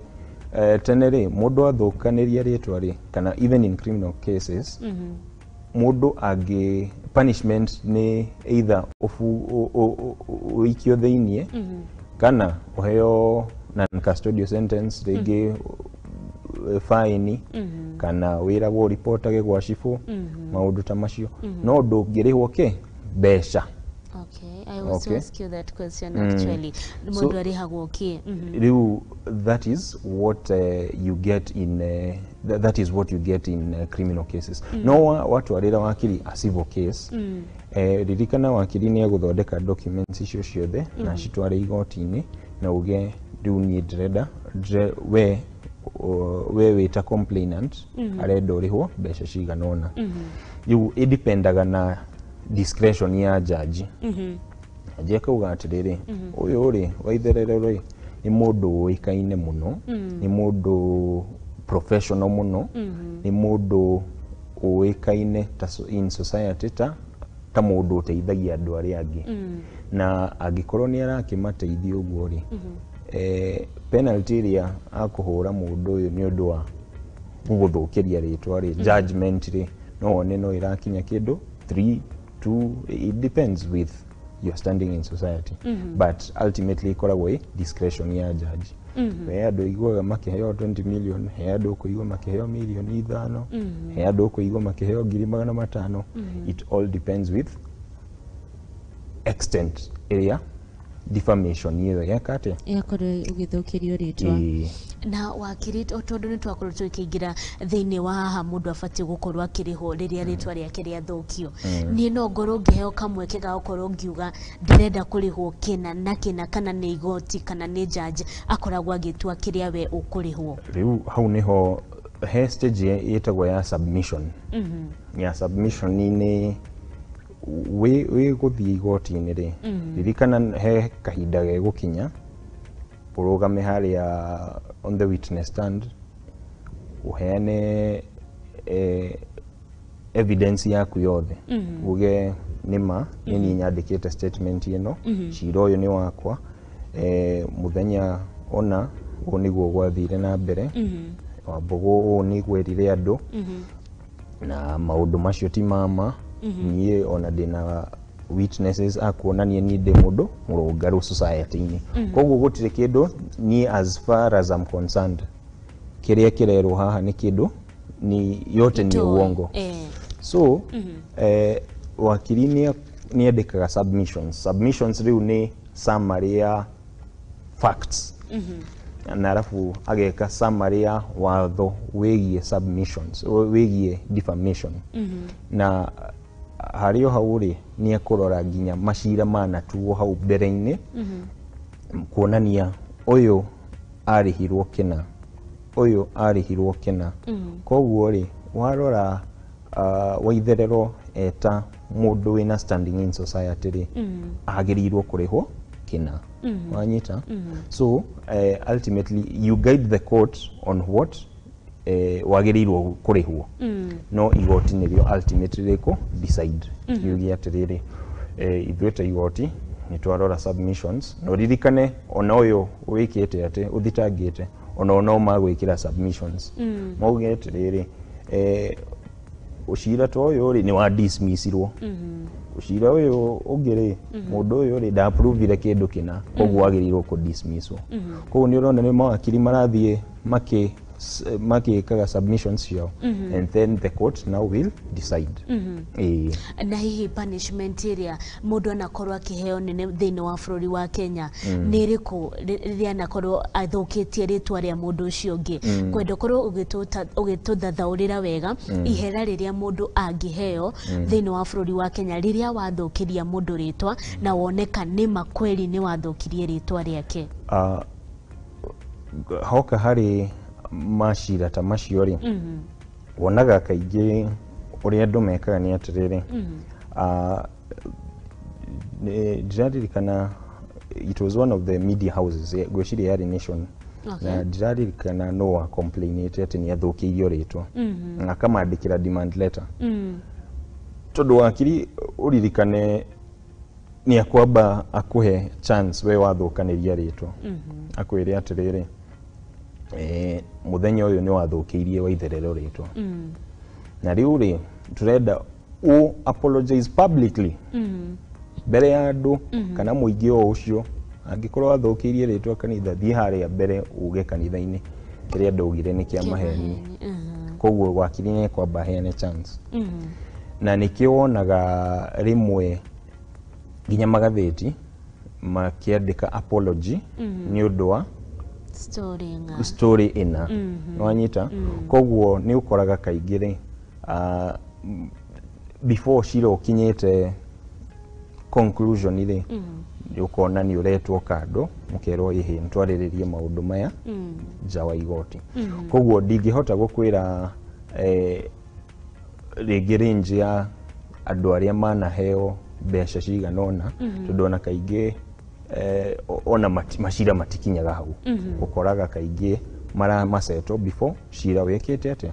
tene rĩ, mũndũ athũkanĩria rĩtwa rĩ, kana even in criminal cases, mũndũ angĩ punishment nĩ either ũikio thĩiniĩ kana ũheo non-custodial sentence, rĩngĩ fine, kana wĩragwo ũripotage gwa cibũ, maũndũ ta macio, no ndũngĩrĩhwo kĩ mbeca. Okay, I was to ask you that question actually. Mũndũ arĩhagwo kĩ? Rĩu that is what you get in that is what you get in criminal cases. No watwarĩra wakiri a civil case, ririkana wakiri nĩ egũthondeka documents icio ciothe na acitware igoti-inĩ na uge, "Rĩu niĩ ndĩrenda we wĩta complainant arenda ũrĩhwo mbeca cigana ũna." Rĩu ĩdipendaga na discretion ya jaji. Jaji akauga atĩrĩrĩ, "Ũyũ rĩ, Waitherero rĩ, nĩ mũndũ ũĩkaine mũno, nĩ mũndũ professional mũno, nĩ mũndũ ũĩkaine ta in society ta mũndũ ũteithagia andũ arĩa angĩ, na angĩkorwo nĩ arakĩmateithia ũguo rĩ, penalty ĩrĩa akũhũra mũndũ ũyũ nĩ ũndũ wa gũgũthũkĩria rĩtwa rĩ, judgment rĩ, no wone no ĩrakinya kĩndũ 3 2. It depends with your standing in society, but ultimately ĩkoragwo ĩ discretion ya judge. He andũ iguaga makĩheo 20 million, he andũ ũkũigua makĩheo mirioni 5, he andũ ũkũigua makĩheo 500,000. It all depends with extent ĩrĩa defamation ĩyo yeka atĩa. Yakorwo ũgĩthũkĩrio rĩtwa. Ĩĩ. Na wakiri, o tondũ nĩ twakorwo tũkĩingĩra thĩinĩ wa haha mũndũ abatiĩ gũkorwo akĩrĩhwo rĩrĩa rĩtwa rĩake rĩathũkio, niĩ no ngorwo ngĩheo kamweke ga gũkorwo ngiuga ndĩrenda kũrĩhwo kĩna na kĩna, kana nĩ igoti kana nĩ judge akoragwo agĩtua kĩrĩa we ũkũrĩhwo? Rĩu hau niho he stage ĩtagwo ya submission. Ya submission nĩ wĩ gũthiĩ igoti-inĩ rĩ, ririkana he kahinda gegũkinya ũrũgame harĩa on the witness stand, ũheane evidence yaku yothe, uge nĩma nĩ niĩ nyandĩkĩte statement ĩno, cira ũyũ nĩ wakwa, mũthenya ona ũũ nĩguo gwathire na mbere, Wambũgũ ũũ nĩguo erire andũ, na maũndũ macio ti mama, niĩ ona ndĩna witnesses a kuonania niĩ ndĩ mũndũ mũrũngaru society-inĩ, koguo gũtirĩ kĩndũ niĩ, as far as I'm concerned, kĩrĩa kĩrerwo haha nĩ kĩndũ ni yote ni Itoĩ. uongo. So wakiri nĩ andĩkaga submissions. Submissions rĩu nĩ summary ya facts, na arabu ageka summary ya watho wĩgiĩ submissions, wĩgiĩ defamation, na harĩ o hau rĩ, nĩ ekũrora nginya macira manatuo hau mbere-inĩ kuonania ũyũ arĩhirwo kĩna, ũyũ arĩhirwo kĩna. Koguo rĩ, warora Waitherero eta mũndũ wĩna standing in society rĩ, agĩrĩirwo kũrĩhwo kĩna. Wanyita? So ultimately you guide the court on what wagĩrĩirwo kũrĩhwo, no igoti nĩrĩo ultimately rĩkũ decide, riuge atĩrĩrĩ, ithuĩ ta igoti nĩ twarora submissions. Na ũririkane ona ũyũ wĩkĩte atĩ ũthitangĩte, ona no magwĩkĩra submissions, mauge atĩrĩrĩ, ũcira ta ũyũ rĩ, nĩ wa dismissirwo, ũcira ũyũ ũngĩ rĩ, mũndũ ũyũ rĩ, ndaprovire kĩndũ kĩna, koguo agĩrĩirwo kũ dismisswo. Koguo nĩ ũrona nĩ mawakiri marathiĩ makĩ magĩkaga submissions ciao, and then the court now will decide. Ĩĩ. Na hihi punishment ĩrĩa mũndũ anakorwo akĩheo nene thĩinĩ wa bũrũri wa Kenya nĩ ĩrĩkũ rĩrĩa anakorwo athũkĩtie rĩtwa rĩa mũndũ ũcio ũngĩ? Kwenda ũkorwo ũgĩtũthathaũrĩra wega ihera rĩrĩa mũndũ angĩheo thĩinĩ wa bũrũri wa Kenya rĩrĩa wathũkĩria mũndũ rĩtwa na woneka nĩ ma kweli nĩ wathũkirie rĩtwa rĩake. Hoka harĩ macira ta macio rĩ, wonaga kaingĩ ũrĩa andũ mekaga nĩ atĩrĩrĩ, ndĩraririkana it was one of the media houses, ngwĩciria yarĩ Nation, na ndĩraririkana no wa complainĩte atĩ nĩ athũkĩirio rĩtwa na akamandĩkĩra demand letter, tondũ wakiri, ũririkane, nĩ akwamba akũhe chance we wathũkanĩria rĩtwa, akwĩre atĩrĩrĩ, mũthenya ũyũ nĩ wathũkĩirie Waitherero rĩtwa, na rĩu rĩ tũrenda ũ apologize publicly mbere ya andũ kana mũingĩ o ũcio. Angĩkorwo wathũkĩirie rĩtwa kanitha, thiĩ harĩa mbere uge kanitha-inĩ kĩrĩa ndaugire nĩ kĩa maheni. Koguo wakiri nĩ ekwamba aheane chance, na nĩkĩo wonaga rĩmwe nginya magathĩti makĩandĩka apology nĩ ũndũ wa story ng'a. Story ĩna nĩwanyita. Koguo nĩ ũkoraga kaingĩ rĩ, before cira ũkinyĩte conclusion rĩ, nĩ ũkona nĩ ũretwo kando, mũkerwo ĩhĩ nĩtwarĩrĩrie maũndũ maya nja wa igoti. Koguo ndingĩhota gũkwĩra rĩngĩ range ya andũ arĩa manaheo mbeca cigana ũna, tondũ ona kaingĩ ona macira matikinyaga hau. Ũkoraga kaingĩ maramasettle before cira wĩkĩte atĩa,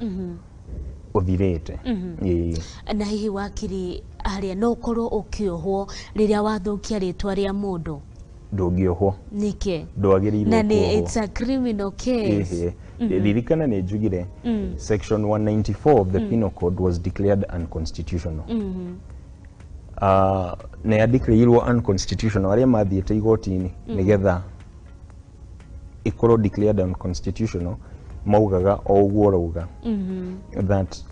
ũthirĩte. Ĩĩ. Na hihi wakiri, harĩa no ũkorwo ũkĩohwo rĩrĩa wathũkia rĩtwa rĩa mũndũ? Ndũngĩohwo. Nĩkĩ? Ndwagĩrĩirwo Na nĩ kuohwo. it's a criminal case. Ĩhĩ. Ririkana nĩ njugire section 194 of the Penal Code was declared unconstitutional. Na yadeclarirwo unconstitutional, arĩa mathiĩte igoti-inĩ nĩgetha ĩkorwo declared unconstitutional maugaga o ũguo ũrauga, that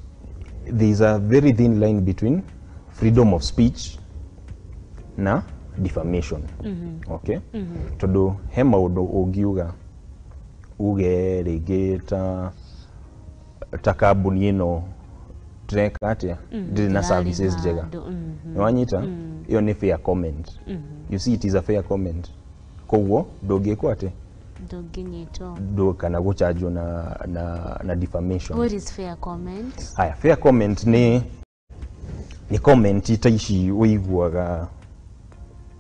there is a very thin line between freedom of speech na defamation, okay? Tondũ he maũndũ ũngiuga, uge rĩngĩ ta kambuni ĩno ndĩreka atĩa, ndĩrĩ na services njega. Handũ, Nĩwanyita? Ĩyo nĩ fair comment. You see, it is a fair comment, koguo ndũngĩkwo atĩ Ndũngĩnyitwo ndũ kana gũchanjwo na defamation. What is fair comment? Haya, fair comment nĩ comment ta ici ũiguaga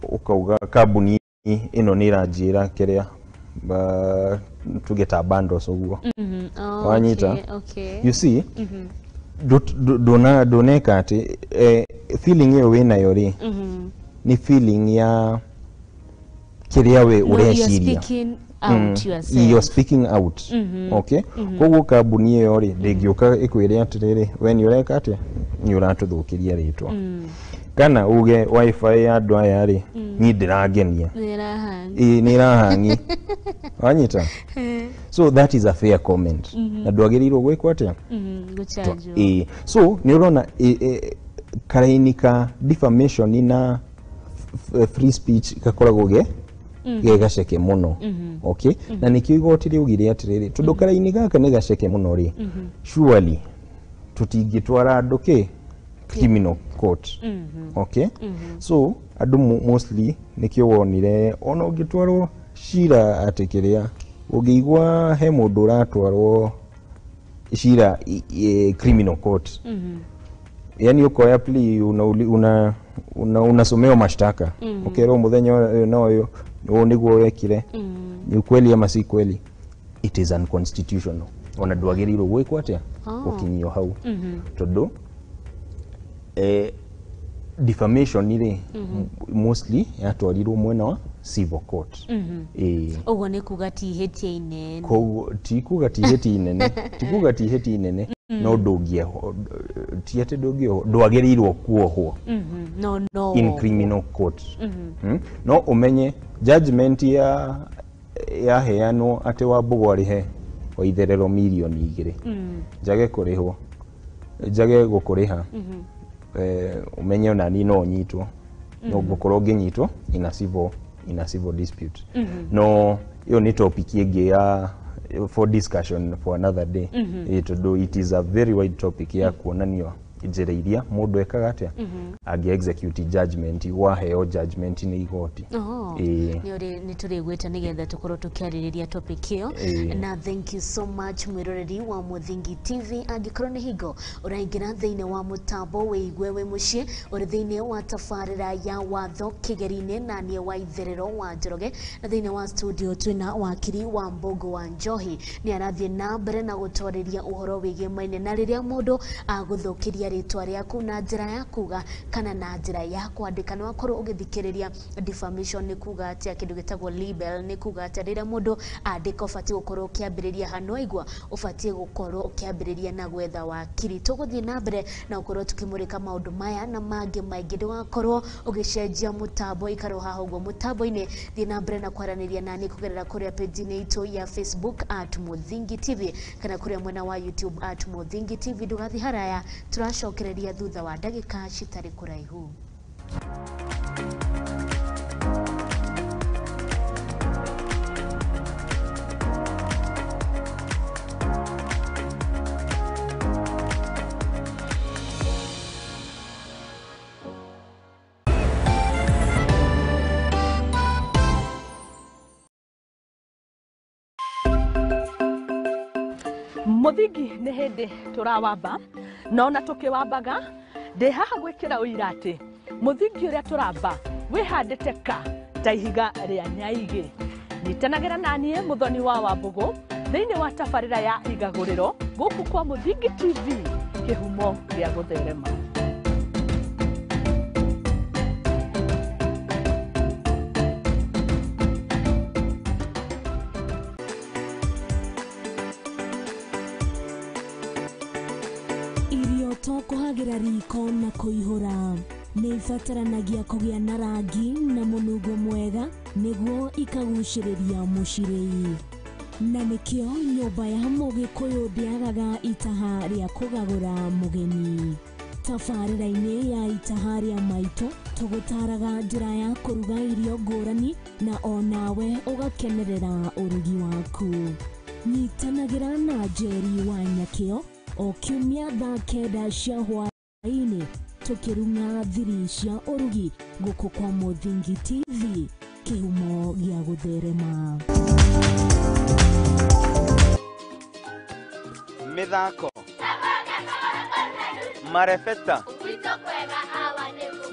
ũkauga kambuni ĩno nĩ ĩranjĩra kĩrĩa tuge ta bundles ũguo. Oh, Wanyita? Okay. You see, ndũneka atĩ feeling ĩyo wĩnayo rĩ, nĩ feeling ya kĩrĩa we No, you're ũreciria. speaking out yourself. You're speaking out, okay? Koguo kambuni ĩyo rĩ, ndĩngĩũka ĩkwĩre atĩrĩrĩ, we nĩ ũreka atĩa, nĩ ũratũthũkĩria rĩtwa, kana uge WiFi ya andũ aya rĩ, niĩ ndĩrangenia. Nĩrahang. Ĩĩ, nĩ ĩrahangi. Wanyita? So that is a fair comment, na ndwagĩrĩirwo gwĩkwo atĩa? Gũchanjwo. Ĩĩ. So nĩ ũrona karaini ka defamation na free speech gakoragwo ge gaceke mũno, okay? Na nĩkĩo igoti rĩaugire atĩrĩrĩ, tondũ karaini gaka nĩ gaceke mũno rĩ, surely tũtingĩtwara andũ kĩ criminal court, okay? So andũ mostly nĩkĩo wonire ona ũngĩtwarwo cira atĩ kĩrĩa ũngĩigua he mũndũ ũratwarwo cira criminal court, yani ukoya plea, unasomewa mashtaka, ukerwo muthenya ũyũ na ũyũ ũũ nĩguo wekire, ni ukweli ama si kweli, it is unconstitutional. Ona ndwagĩrĩirwo gwĩkwo atĩa, gũkinyio hau, tondũ defamation rĩ, mostly yatwarirwo mwena wa civil court. Ĩĩ. Ũguo nĩ kuga ti ihĩtia inene? Koguo ti kuga ti ihĩtia inene, ti kuga ti ihĩtia inene, no ndũngĩohwo, ti atĩ ndũngĩohwo, ndwagĩrĩirwo kuohwo No in criminal court. No ũmenye judgment ya yaheanwo atĩ Wambũgũ arĩhe Waitherero 2 million njage kũrĩhwo, njage gũkũrĩha, ũmenye ona niĩ no nyitwo, no ngũkorwo ngĩnyitwo in a civil dispute. No ĩyo nĩ topic ĩngĩ ya for discussion for another day. Tondũ it is a very wide topic ya kuonanio njĩra iria mũndũ ekaga atĩa angĩ execute judgment, waheo judgment nĩ igoti. Oh, Ĩĩ. nĩ ũrĩ nĩ tũrĩgwĩta nĩgetha tũkorwo tũkĩarĩrĩria topic ĩyo. Na thank you so much, mwĩroreri wa Mũthingi TV. Angĩkorwo nĩ hingo ũraingĩra thĩinĩ wa mũtambo, wĩigue wĩ mũciĩ, ũrĩ thĩinĩ wa tabarĩra ya Watho Kĩgeri-inĩ na niĩ wa Itherero wa Njoroge, na thĩinĩ wa studio twĩna wakiri wa Mbũngũ wa Njohi. Nĩ arathiĩ na mbere na gũtwarĩria ũhoro wĩgiĩ na rĩrĩa mũndũ agũthũkĩria rĩtwa rĩaku na njĩra ya kuga kana na njĩra ya kwandĩka. Nĩ wakorwo ũgĩthikĩrĩria defamation nĩ kuga atĩa, kĩndũ gĩtagwo libel nĩ kuga atĩa, rĩrĩa mũndũ andĩka ũbatiĩ gũkorwo ũkĩambĩrĩria ha, no aigua ũbatiĩ gũkorwo ũkĩambĩrĩria na gwetha wakiri. Tũgũthiĩ na mbere na gũkorwo tũkĩmũrĩka maũndũ maya na mangĩ maingĩ. Ndũgakorwo ũgĩcenjia mũtambo, ikara o haha ũguo mũtambo-inĩ. Thiĩ na mbere na kwaranĩria nani kũgerera kũrĩa page-inĩ itũ ya Facebook @MũthingiTV kana kũrĩa mwena wa YouTube @MũthingiTV. Ndũgathiĩ haraya, tũracokereria thutha wa ndagĩka citarĩ kũraihu. Mũthingi nĩ hĩndĩ tũrawamba, na ona tũkĩwambaga ndĩ haha gwĩkĩra ũira atĩ mũthingi ũrĩa tũramba wĩhandĩte ka ta ihiga rĩa nyaigĩ. Nyitanagĩra naniĩ Mũthoni wa Wambũgũ thĩinĩ wa tabarĩra ya Igagũrĩro gũkũ kwa Mũthingi TV, kĩhumo gĩa gũtherema. Irio to kũhagĩra riko na kũihũra, nĩ ibataranagia kũgĩa na rangi na mũnungo mwega nĩguo ikagucĩrĩria mũcirĩi, na nĩkĩo nyũmba ya mũgĩkũyũ ndĩagaga itaha rĩa kũgagũra mũgeni. Tabarĩra-inĩ ya Itaha rĩa Maitũ tũgũtaraga njĩra ya kũruga irio ngũrani na onawe ũgakenerera ũrugi waku. Nyitanagĩra na Njeri wa Nyakĩo o kiumia thaa 9 cia hwaĩ-inĩ tũkĩrung'a thiri cia ũrugi gũkũ kwa Mũthingi TV, kĩhumo gĩa gũtherema. Mĩthako, marebeta,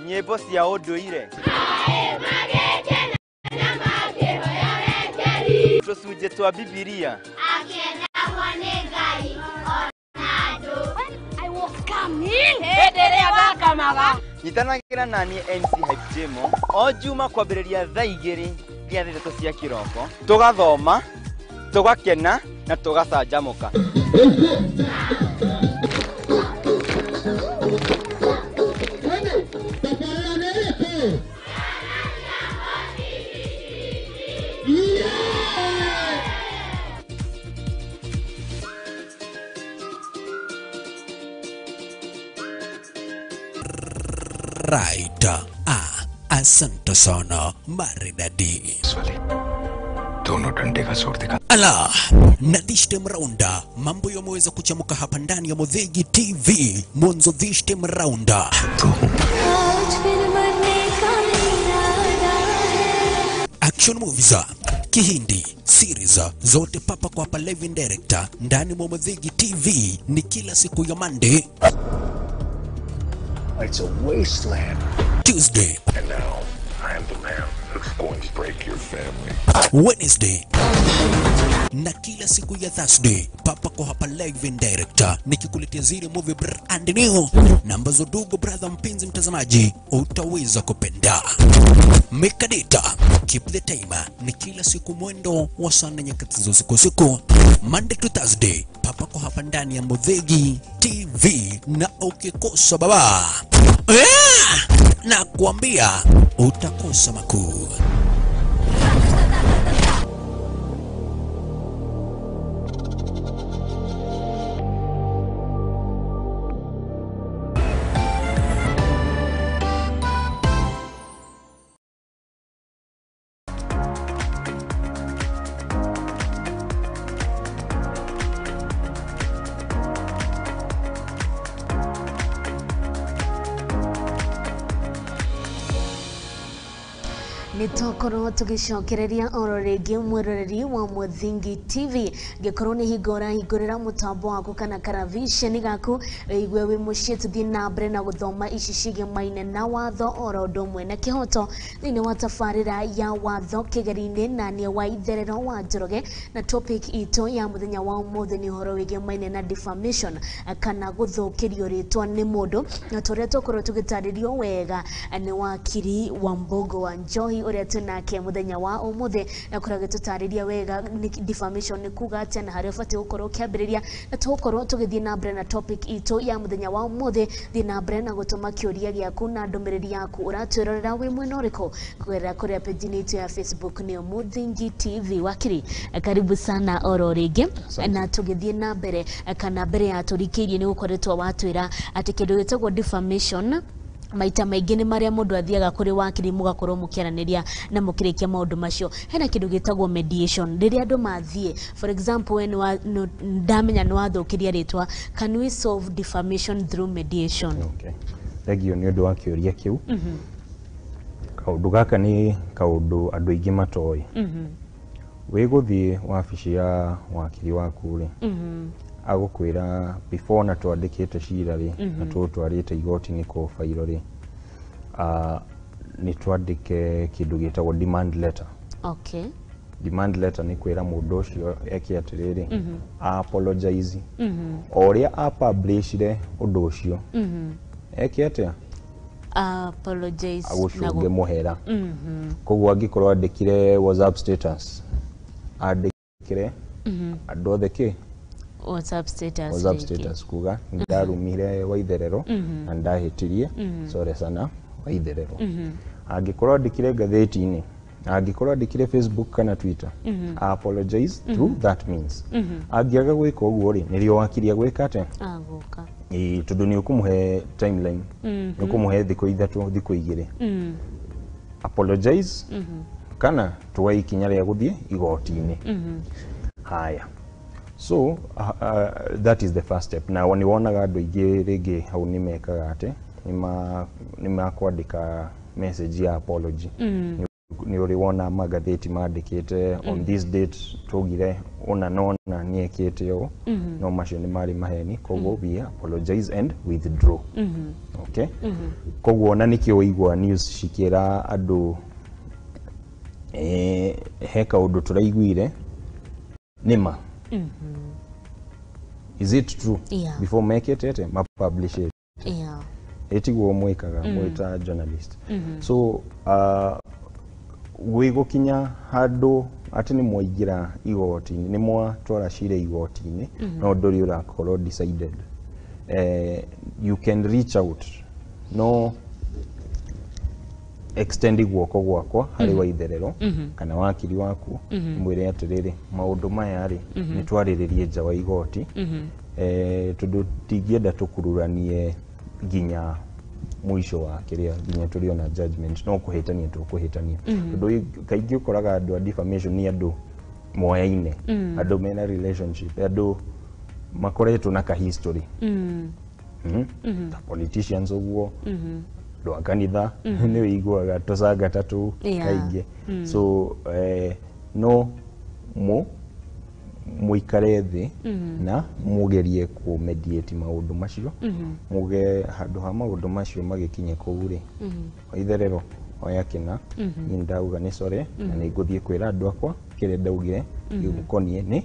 nyĩmbo cia ũndũire, tũcunjĩ twa Bibilia. Hĩndĩ ĩrĩa ndakamaga. Nyitanagĩra naniĩ MC Hype Jemo o juma kwambĩrĩria thaa 2 nginya thaa 3 cia kĩroko, tũgathoma, tũgakena na tũgacanjamũka. Right. Ah, asante sana maridadi. दोनों डंडे का जोर दिखा Ala, na this time round mambo yameweza kuchamuka hapa ndani ya Mudhigi TV. Mwanzo this time round action movies, Kihindi series zote papa kwa hapa live and direct ndani mwa Mudhigi TV ni kila siku ya Monday, It's a wasteland. Tuesday, And now I am the man who's going to break your family. Wednesday na kila siku ya Thursday papa kwa hapa live and direct, nikikuletea zile movie brand new na ambazo dugo brother mpenzi mtazamaji utaweza kupenda. Mekadita keep the time ni kila siku mwendo wa saa 4 nyakati za usiku usiku, Monday to Thursday, papa kwa hapa ndani ya Mudhigi TV, na ukikosa baba, na kuambia utakosa makuu. Nĩtwakorwo tũgĩcokereria oro rĩngĩ mwĩroreri wa Mũthingi TV. Ngĩkorwo nĩ hingo ũrahingũrĩra mũtambo waku kana karaviceni gaku, wĩigue wĩ mũciĩ, tũthiĩ na mbere na gũthoma ici cigemaine na watho oro ũndũ ũmwe na kĩhoto thĩinĩ wa tabarĩra ya watho kĩgeri-inĩ, na nĩ wa Itherero wa Njoroge, na topic itũ ya mũthenya wa ũmũthĩ nĩ ũhoro wĩgemaine na defamation kana gũthũkĩrio rĩtwa nĩ mũndũ, na tũrĩa twakorwo tũgĩtarĩrio wega nĩ wakiri wa Mbogo wa Njohi ũrĩa twĩnake mũthenya wa ũmũthĩ, na kũrĩa agĩtũtarĩria wega nĩ defamation nĩ kuga atĩa na harĩa ũbatiĩ gũkorwo ũkĩambĩrĩria. Na tũgũkorwo tũgĩthiĩ na mbere na topic itũ ya mũthenya wa ũmũthĩ. Thiĩ na mbere na gũtũma kĩũria gĩaku na ndũmĩrĩri yaku, ũratwĩrorera wĩ mwena ũrĩkũ kũgerera kũrĩa page-inĩ itũ ya Facebook nĩyo Mũthingi TV. Wakiri, karibu sana oro rĩngĩ. Na tũgĩthiĩ na mbere kana mbere ya tũrikĩirie, nĩ gũkoretwo watwĩra atĩ kĩndũ gĩtagwo defamation maita maingĩ nĩ marĩa mũndũ athiaga kũrĩ wakiri mũgakorwo mũkĩaranĩria na mũkĩrĩkia maũndũ macio. Hena kĩndũ gĩtagwo mediation, rĩrĩa andũ mathiĩ, for example, we ndamenya nĩ wathũkĩria rĩtwa, can we solve defamation through mediation? Okay. Thengio nĩ ũndũ wa kĩũria kĩu. Kaũndũ gaka nĩ kaũndũ andũ aingĩ matoĩ. Wĩ gũthiĩ wabici ya wakiri waku rĩ, agũkwĩra before na twandĩkĩte cira rĩ, na tũtwarĩte igoti-inĩ kũbairwo rĩ, nĩ twandĩke kĩndũ gĩtagwo demand letter. Demand letter nĩ kwĩra mũndũ ũcio eke atĩrĩrĩ, apologize o ũrĩa apublishire ũndũ ũcio, eke atĩa? Apologize. Agũcũnge mũhera. Koguo angĩkorwo andĩkire WhatsApp status, andĩkire andũ othe kĩ WhatsApp status. WhatsApp rĩngĩ. Status kuga ndarumire Waitherero na ndahĩtirie, sore sana Waitherero. Angĩkorwo andĩkire ngathĩti-inĩ, angĩkorwo andĩkire Facebook kana Twitter, apologize through that means. Angĩaga gwĩka ũguo rĩ, nĩrĩo wakiri agwĩka atĩa? Agũka. Ĩĩ, tondũ nĩ ũkũmũhe timeline, nĩ ũkũmũhe thikũ 3, thikũ 2, apologize kana tuoe ikinya rĩa gũthiĩ igoti-inĩ. Haya, so that is the first step. Na nĩ wonaga andũ aingĩ rĩngĩ hau nĩ mekaga atĩ nĩ makwandĩka message ya apology. Nĩ ũrĩ wona magathĩti mandĩkĩte on this date tugire ũna na ũna nĩ ekĩte ũũ, no macio nĩ marĩ maheni. Koguo we apologize and withdraw. Okay, koguo ona nĩkĩo waigua news cikĩra andũ he kaũndũ tũraiguire nĩma, is it true? Before mekĩte atĩ mapublish it. Ĩtiguo mwĩkaga mwĩta journalist. So gwĩ gũkinya handũ atĩ nĩ mwaingĩra igoti-inĩ, nĩ mwatwara cira igoti-inĩ, no ndũrĩ ũrakorwo decided, you can reach out, no extend guoko gwakwa harĩ Waitherero kana wakiri waku, mwĩre atĩrĩrĩ, maũndũ maya rĩ, nĩ twarĩrĩrie nja wa igoti, tondũ tingĩenda tũkururanie nginya mũico wa kĩrĩa, nginya tũrĩona judgment, no kũhĩtania tũkũhĩtania, tondũ kaingĩ ũkoraga andũ a defamation nĩ andũ moyaine, andũ mena relationship, andũ makoretwo na ka history, ta politicians ũguo, andũ a kanitha, nĩ ũiguaga tũcanga ta tũu kaingĩ. So no mu mũikare thĩ na mũgerie kũ mediate maũndũ macio, muge handũ ha maũndũ macio magĩkinye kũu rĩ, Waitherero oya kĩna, niĩ ndauga nĩ sorry na nĩ ngũthiĩ kwĩra andũ akwa kĩrĩa ndaugire gĩgũkoniĩ nĩ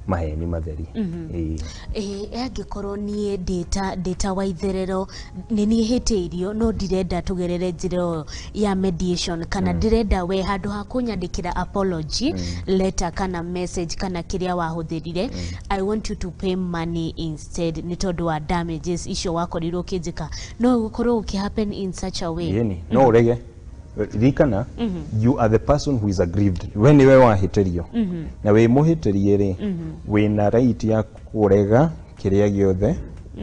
maheni matheri. Ĩĩ. Ĩĩ, angĩkorwo niĩ ndĩta Waitherero nĩ niĩ hĩtĩirio, no ndirenda tũgerere njĩra ĩyo ya mediation, kana ndĩrenda we handũ ha kũnyandĩkĩra apology letter kana message kana kĩrĩa wahũthĩrire, I want you to pay money instead nĩ tondũ wa damages icio wakorirwo ũkĩnjĩka, no gũkorwo ũkĩ happen in such a way? Yeni no ũrege. Ririkana, you are the person who is aggrieved. We nĩwe wahĩtĩrio, na wĩ mũhĩtĩrie rĩ, wĩna right ya kũrega kĩrĩa gĩothe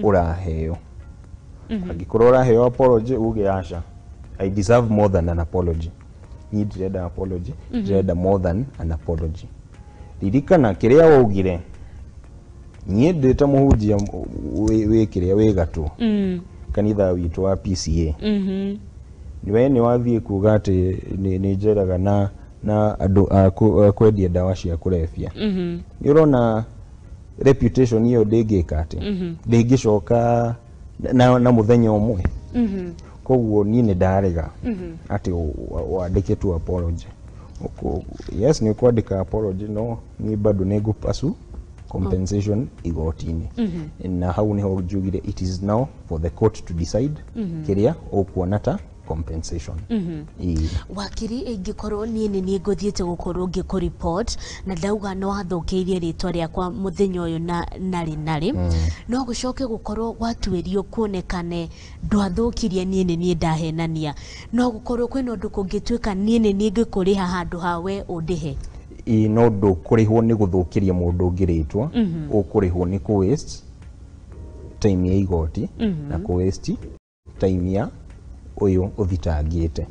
ũraheo. Angĩkorwo ũraheo apology, uge aca, I deserve more than an apology, niĩ ndirenda apology, ndĩrenda more than an apology. Ririkana kĩrĩa waugire, niĩ ndĩ ta mũhunjia wĩ kĩrĩa wĩ gatũ kanitha witũ wa PCA. We nĩ wathiĩ kuga atĩ nĩ njeraga na andũ a kwendia ndawa cia kũrebia. Nĩ ũrona reputation ĩyo ndĩngĩka atĩ ndĩngĩcoka na mũthenya ũmwe. Koguo niĩ nĩ ndarega atĩ wandĩke tu apology. Yes, nĩ ũkwandĩka apology, no niĩ bado nĩ ngũ-pursue compensation igoti-inĩ. Na hau niho njugire it is now for the court to decide kĩrĩa ũkuona ta compensation. Ĩĩ. Wakiri, ingĩkorwo niĩ nĩ niĩ ngũthiĩte gũkorwo ngĩkũ report na ndauga nĩ wathũkĩirie rĩtwa rĩakwa mũthenya ũyũ na narĩ narĩ, no gũcoke gũkorwo gwatuĩrio kuonekane ndwathũkirie, niĩ nĩ niĩ ndahenania, no gũkorwo kwĩna ũndũ kũngĩtuĩka niĩ nĩ niĩ ngĩkũrĩha handũ ha we ũndĩhe? Ĩĩ, no ndũkũrĩhwo nĩ gũthũkĩria mũndũ ũngĩ rĩtwa. Ũkũrĩhwo nĩ kũ waste time ya igoti na kũ waste time ya ũyũ ũthitangĩte.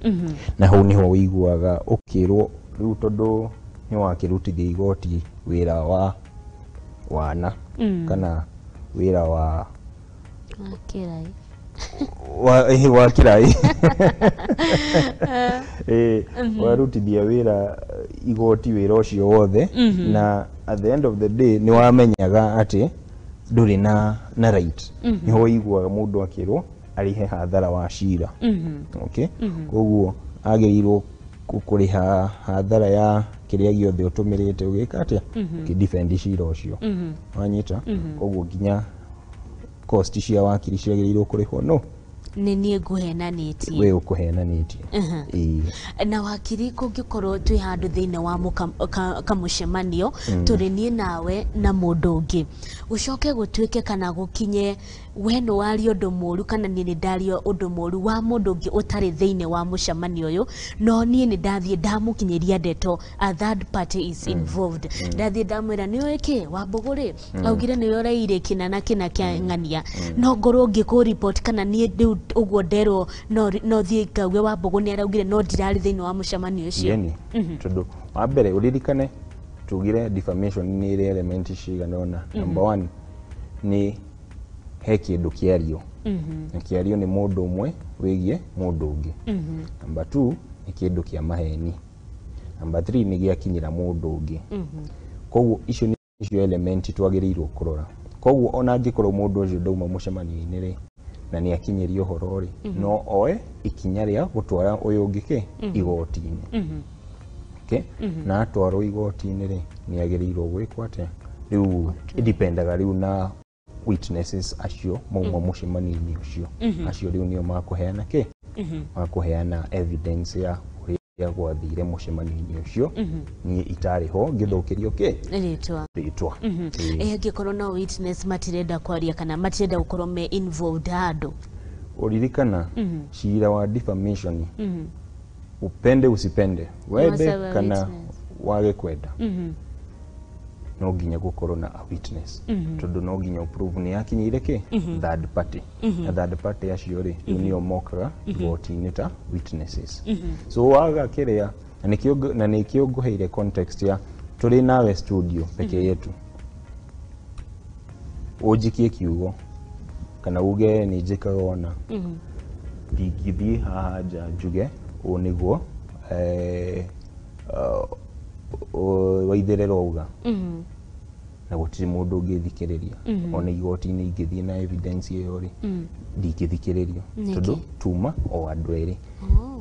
Na hau niho ũiguaga ũkĩrwo rĩu tondũ nĩ wakĩrutithia igoti wĩra wa wana kana wĩra wa Kĩrai. Wa kĩrai. Warutithia wĩra igoti wĩra ũcio wothe, na at the end of the day nĩ wamenyaga atĩ ndũrĩ na right. Niho ũiguaga mũndũ akĩrwo arĩhe hathara wa cira. Okay, koguo agĩrĩirwo kũrĩha hathara ya kĩrĩa gĩothe ũtũmĩrĩte ũgĩka atĩa, ũkĩ-defend cira ũcio. Wanyita? Koguo nginya cost cia wakiri ciagĩrĩirwo kũrĩhwo no Nĩ niĩ ngũhenanĩtie. We ũkũhenanĩtie. Ĩĩ. Na wakiri, kũngĩkorwo twĩ handũ thĩinĩ wa kamũcemanio, tũrĩ niĩ nawe na mũndũ ũngĩ, gũcoke gũtuĩke kana gũkinye we nĩ waria ũndũ mũru kana niĩ nĩ ndaria ũndũ mũru wa mũndũ ũngĩ ũtarĩ thĩinĩ wa mũcemanio ũyũ, no niĩ nĩ ndathiĩ ndamũkinyĩria ndeto, a third party is involved, ndathiĩ ndamwĩra, nĩ ũĩ kĩ Wambũgũ rĩ augire nĩwe ũraire kĩna na kĩna kĩa ng'ania, no ngorwo ngĩkũ report kana niĩ rĩu ũguo nderwo no thiĩ ngauge Wambũgũ nĩ araugire, no ndirarĩ thĩinĩ wa mũcemanio ũcio? Yeni, tondũ wa mbere ũririkane tugire defamation nĩ ĩrĩ element cigana ũna. Number one nĩ he kĩndũ kĩario na kĩario nĩ mũndũ ũmwe wĩgiĩ mũndũ ũngĩ. Number two nĩ kĩndũ kĩa maheni. Number three nĩ gĩakinyĩra mũndũ ũngĩ. Koguo icio nĩcio element twagĩrĩirwo kũrora. Koguo ona angĩkorwo mũndũ ũcio ndauma mũcemanio-inĩ rĩ, na nĩ akinyĩrio ũhoro rĩ, no oe ikinya rĩa gũtwara ũyũ ũngĩ kĩ igoti-inĩ. Okay? Na atwarwo igoti-inĩ rĩ, nĩ agĩrĩirwo gwĩkwo atĩa? Rĩu ĩdipendaga rĩu na witnesses acio mauma mũcemanio-inĩ ũcio. Acio rĩu nĩo makũheana kĩ, makũheana evidence ya ũrĩa gwathire mũcemanio-inĩ ũcio niĩ itarĩ ho ngĩthũkĩrio kĩ? Rĩtwa. Rĩtwa. Ĩĩ. Angĩkorwo no witness matirenda kwaria kana matirenda gũkorwo me involved handũ? Ũririkana cira wa defamation, upende usipende, wende Must have a kana witness. wage kwenda, no nginya gũkorwo na a witness, tondũ no nginya ũprove nĩ yakinyĩire kĩ? Third party. Na third party acio rĩ, rĩu nĩo mokaga igoti-inĩ ta witnesses. So waga kĩrĩa, na nĩkĩo ngũheire context ya tũrĩ nawe studio peke yetu, ũnjikie kiugo kana uge nĩ njĩkaga ona, ndingĩthiĩ haha nja njuge ũũ nĩguo Waithĩrĩra auga, na gũtirĩ mũndũ ũngĩthikĩrĩria. Ona igoti-inĩ ingĩthiĩ na evidence ĩyo rĩ, ndingĩthikĩrĩrio. Nĩkĩ? Tondũ tuma o andũ erĩ.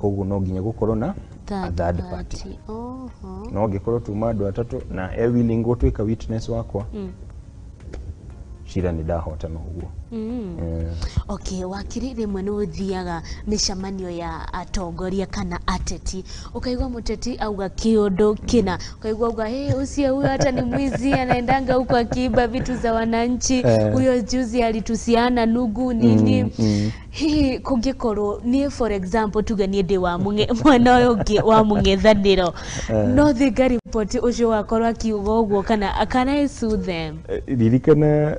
Koguo no nginya gũkorwo na a third party. Oho. No angĩkorwo tuma andũ atatũ na e willing gũtuĩka witness wakwa, cira nĩ ndahotana ũguo. Okay, wakiri, rĩmwe nĩ ũthiaga mĩcemanio ya atongoria kana ateti, ũkaigua mũteti auga kĩũndũ kĩna, ũkaigua auga, "Hey, ũcio huyo hata ni mwizi, anaendanga huko akiiba vitu za wananchi." Huyo juzi alitusiana nugu nini. Hihi kũngĩkorwo niĩ, for example, tuge niĩ ndĩ wa mwena ũyũ ũngĩ wa mũng'ethanĩro, no thiĩ ngariboti ũcio wakorwo akiuga ũguo, kana I sue them? Ririkana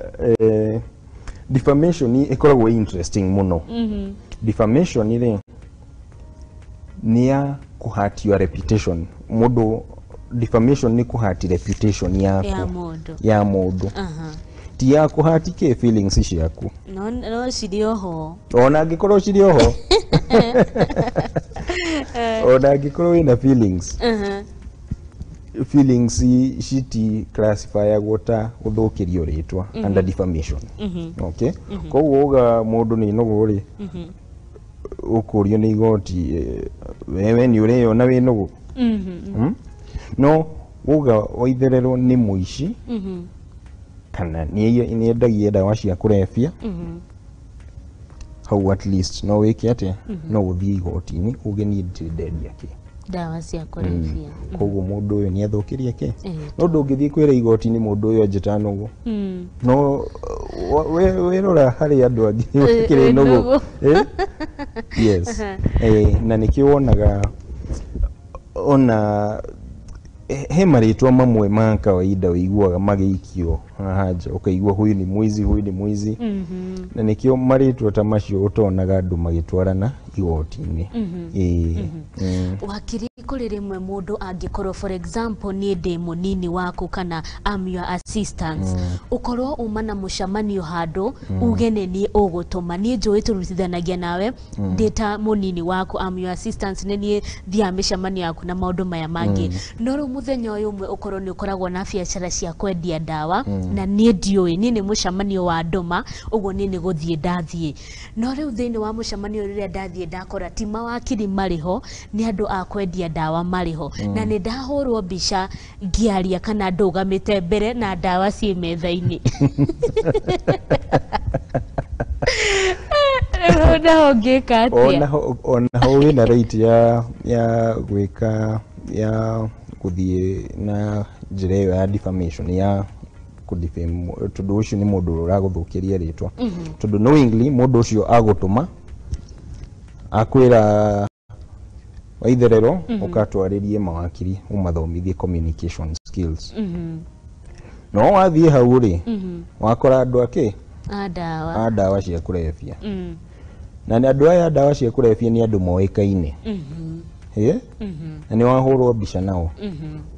defamation ĩkoragwo interesting mũno. Defamation rĩ, nĩ ya kũhurt your reputation. Mũndũ, defamation nĩ kũhurt reputation yaku. Ya mũndũ. Ya mũndũ. Ti ya kũhurt kĩ feelings ciaku. No no cirĩ oho. Ona angĩkorwo cirĩ oho. Ona angĩkorwo wĩna feelings, feelings citi classifyagwo ta gũthũkĩrio rĩtwa under defamation. Okay, koguo uga mũndũ nĩ nũgũ rĩ, ũkũrio nĩ igoti, wewe nĩ ũreyona wĩ nũgũ? No uga Waitherero nĩ mũici kana nĩ endagia ndawa cia kũrebia, hau at least no wĩke atĩa? No ũthiĩ igoti-inĩ uge niĩ ndirĩ ndendia kĩ? Ndawa cia kũrebia. Koguo mũndũ ũyũ nĩ athũkĩrie kĩ? No ndũngĩthiĩ kwĩra igoti-inĩ mũndũ ũyũ anjĩta nũgũ. No wĩrora harĩ andũ angĩ makĩrĩ nũgũ. Yes. Na nĩkĩo wonaga ona he marĩtwa mamwe ma kawaida ũiguaga magĩikio haha nja, ũkaigua huyu ni mwizi, huyu ni mwizi. Na nĩkĩo marĩtwa ta macio ũtonaga andũ magĩtwarana igoti-inĩ. Wakiri, kũrĩ rĩmwe mũndũ angĩkorwo, for example, niĩ ndĩ mũnini waku kana am your assistant, ũkorwo uma na mũcemanio handũ, uge nĩ niĩ ũgũtũma, niĩ njũĩ tũrutithanagia nawe, ndĩ ta mũnini waku, am your assistant, nĩ niĩ thiaga mĩcemanio yaku na maũndũ maya mangĩ. No rĩu mũthenya ũyũ ũmwe ũkorwo nĩ ũkoragwo na biacara cia kwendia ndawa, na niĩ ndiũĩ, niĩ nĩ mũcemanio wa ndũma ũguo, niĩ nĩ gũthiĩ ndathiĩ. No rĩu thĩinĩ wa mũcemanio rĩrĩa ndathiĩ ndakora ti mawakiri marĩ ho, nĩ andũ a kwendia ndawa marĩ ho, na nĩ ndahũrwo mbica ngĩaria kana ndũgamĩte mbere na ndawa ciĩ metha-inĩ. Rĩu naho ngĩka atĩa? Onaho wĩna right ya gwĩka, ya gũthiĩ na njĩra ĩyo ya defamation, ya kũdefame, tondũ ũcio nĩ mũndũ ũragũthũkĩria rĩtwa, tondũ knowingly mũndũ ũcio agũtũma akwĩra, "Waitherero, ũkatwarĩrie mawakiri ũmathomithie communication skills." No wathiĩ hau rĩ, wakora andũ akĩ? A ndawa. A ndawa cia kũrebia. Na nĩ andũ aya a ndawa cia kũrebia nĩ andũ moĩkaine. Na nĩ wahũrwo mbica nao.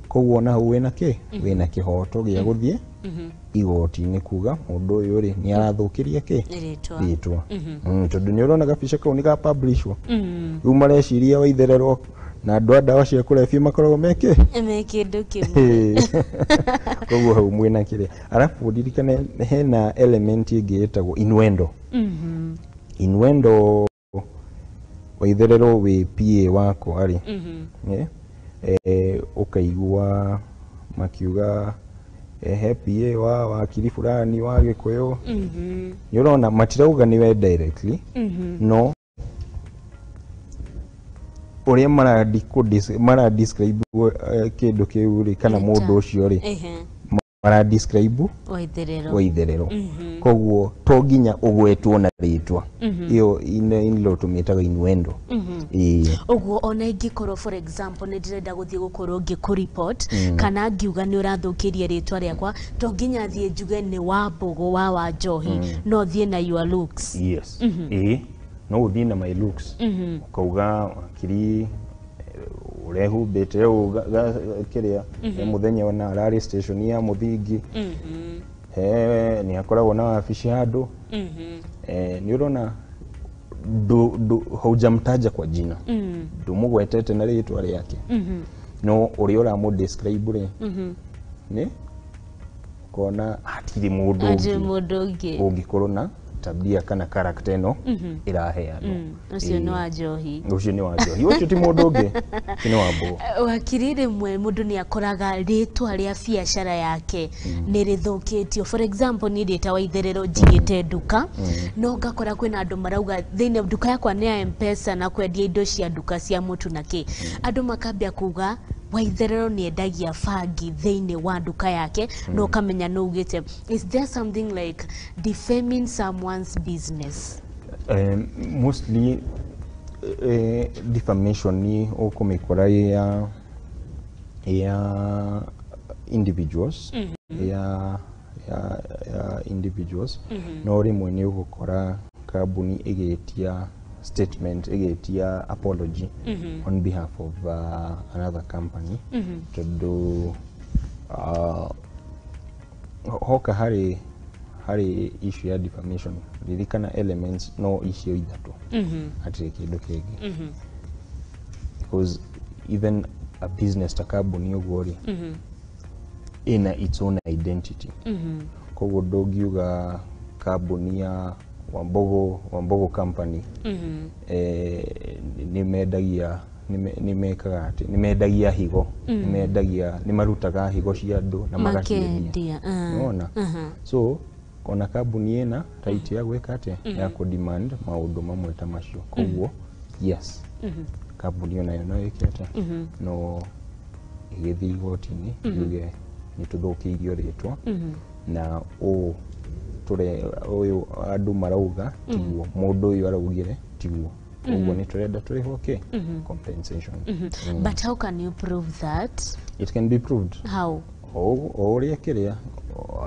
Koguo na hau wĩna kĩ? Wĩna kĩhoto gĩa gũthiĩ igoti-inĩ kuga mũndũ ũyũ rĩ, nĩ arathũkĩria kĩ? Rĩtwa. Rĩtwa. Tondũ nĩ ũrona gabica kau nĩ ga publishwo. Rĩu mareciria Waitherero na andũ a ndawa cia kũrebia makoragwo mekĩ? Me kĩndũ kĩmwe. Koguo hau mwĩna kĩrĩa. Arabu ũririkane hena element ĩngĩ ĩtagwo innuendo. Innuendo, Waitherero wĩ PA wakwa rĩ, ũkaigua makiuga he PA wa wakiri fulani wa Gĩkũyũ. Nĩ ũrona matirauga nĩwe directly, no ũrĩa mara describe kĩndũ kĩu rĩ, kana mũndũ ũcio rĩ, mara describe Waitherero. Waitherero. Koguo to nginya ũgwetwo na rĩtwa. Ĩyo in law tũmĩtaga innuendo. Ĩĩ. Ũguo ona ingĩkorwo, for example, nĩ ndĩrenda gũthiĩ gũkorwo ngĩkũ-report kana ngiuga nĩ ũrathũkĩria rĩtwa rĩakwa, to nginya thiĩ njuge nĩ wa Mbũgũ wa Wanjohi, no thiĩ na your looks? Yes. Ĩĩ, no ũthiĩ na my looks, ũkauga wakiri ũrehumbĩte ũũ kĩrĩa he mũthenya ona ararĩ station ya mũthingi, he nĩ akoragwo na wabici handũ. Nĩ ũrona haujamtaja kwa jina, ndũmũgwetete na rĩtwa rĩake, no ũrĩa ũramũ describe rĩ, nĩ ũkona hatirĩ mũndũ Hatirĩ ũngĩ mũndũ ũngĩ ũngĩkorwo na tabia kana character ĩno ĩraheanwo. Ũcio nĩ wa njohi. Ũcio nĩ wa njohi, ũcio ti mũndũ ũngĩ, ũcio nĩ wa Mbũgũ. Wakiri, rĩmwe mũndũ nĩ akoraga rĩtwa rĩa biacara yake nĩ rĩthũkĩtio. For example, niĩ ndĩ ta Waitherero njigĩte nduka, no ngakora kwĩna andũ marauga thĩinĩ nduka yakwa nĩ ya Mpesa na kwendia indo cia nduka cia mũtu na kĩ, andũ makambia kuga Waitherero nĩ endagia bangi thĩinĩ wa nduka yake, na ũkamenya nĩ ugĩte. Is there something like defaming someone's business? Mostly defamation ni ũkũmĩkora ya individuals, ya individuals, no rĩmwe nĩ ũgũkora kambuni ĩgĩtia statement, ĩgĩtia apology on behalf of another company, tondũ hoka harĩ issue ya defamation, ririkana elements no icio ithatũ, hatirĩ kĩndũ kĩngĩ. Because even a business ta kambuni ũguo rĩ, ĩna its own identity. Koguo ndũngiuga kambuni ya Wambogo, Wambogo Company, nĩ mendagia, nĩ mekaga atĩ nĩ mendagia higo, nĩ mendagia, nĩ marutaga higo cia andũ na magaciendia. Makendia. Nĩwona? So ona kambuni ĩna right ya gwĩka atĩa, ya kũ demand maũndũ mamwe ta macio. Koguo yes, kambuni onayo no ĩke atĩa, no ĩgĩthiĩ igoti-inĩ yuge nĩ tũthũkĩirio rĩtwa na ũũ tũre ũyũ andũ marauga tiguo, mũndũ ũyũ araugire tiguo, ũguo nĩ tũrenda tũrĩhwo kĩ compensation. But how can you prove that? It can be proved. How? O ũrĩa kĩrĩa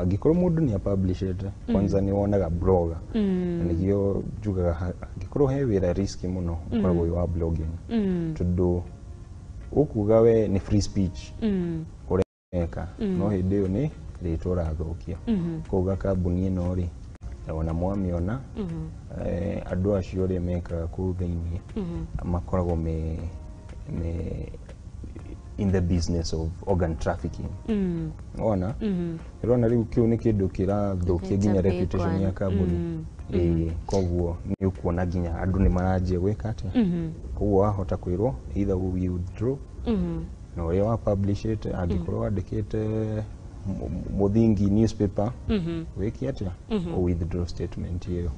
angĩkorwo mũndũ nĩ apublishĩte kwanza, nĩ wonaga blogger, na nĩkĩo njugaga angĩkorwo he wĩra risky mũno ũkoragwo wĩ wa blogging, tondũ ũkuga we nĩ free speech ũreka, no hĩndĩ ĩyo nĩ rĩtwa ũrathũkia. Koguo kambuni ĩno rĩ, ona mwamĩona, andũ acio ũrĩa mekaga kũu thĩiniĩ makoragwo me in the business of organ trafficking. Ona ĩrona rĩu kĩu nĩ kĩndũ kĩrathũkia It's a nginya big reputation one. ya kambuni. Ĩĩ, koguo nĩ ũkuona nginya andũ nĩ maranjia gwĩka atĩa. Koguo wahota kwĩrwo either we withdraw na ũrĩa wa publishĩte, angĩkorwo wandĩkĩte Mũthingi newspaper, wĩke atĩa, o withdraw statement ĩyo.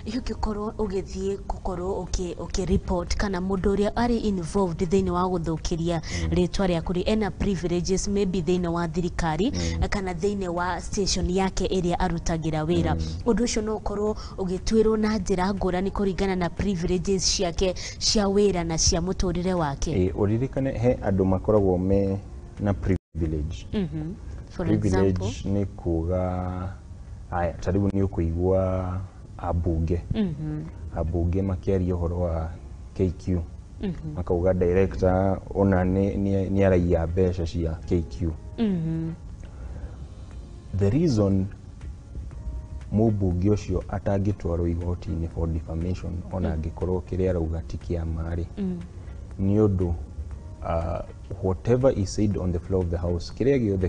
Ũngĩkorwo ũgĩthiĩ gũkorwo ũkĩ report kana mũndũ ũrĩa arĩ involved thĩinĩ wa gũthũkĩria rĩtwa rĩaku rĩ, ena privileges maybe thĩinĩ wa thirikari kana thĩinĩ wa station yake ĩrĩa arutagĩra wĩra, ũndũ ũcio no ũkorwo ũgĩtuĩrwo na njĩra ngũrani kũringana na privileges ciake cia wĩra na cia mũtũrĩre wake? Ĩ, ũririkane he andũ makoragwo me na privilege. For Privilege example? Nĩ kuga aya, ta rĩu nĩ ũkũigua ambunge makĩaria ũhoro wa KQ, makauga director ona nĩ araiya mbeca cia KQ. The reason mũmbunge ũcio atangĩtwarwo igoti-inĩ for defamation, ona angĩkorwo kĩrĩa arauga ti kĩa ma rĩ, nĩ ũndũ whatever is said on the floor of the house, kĩrĩa gĩothe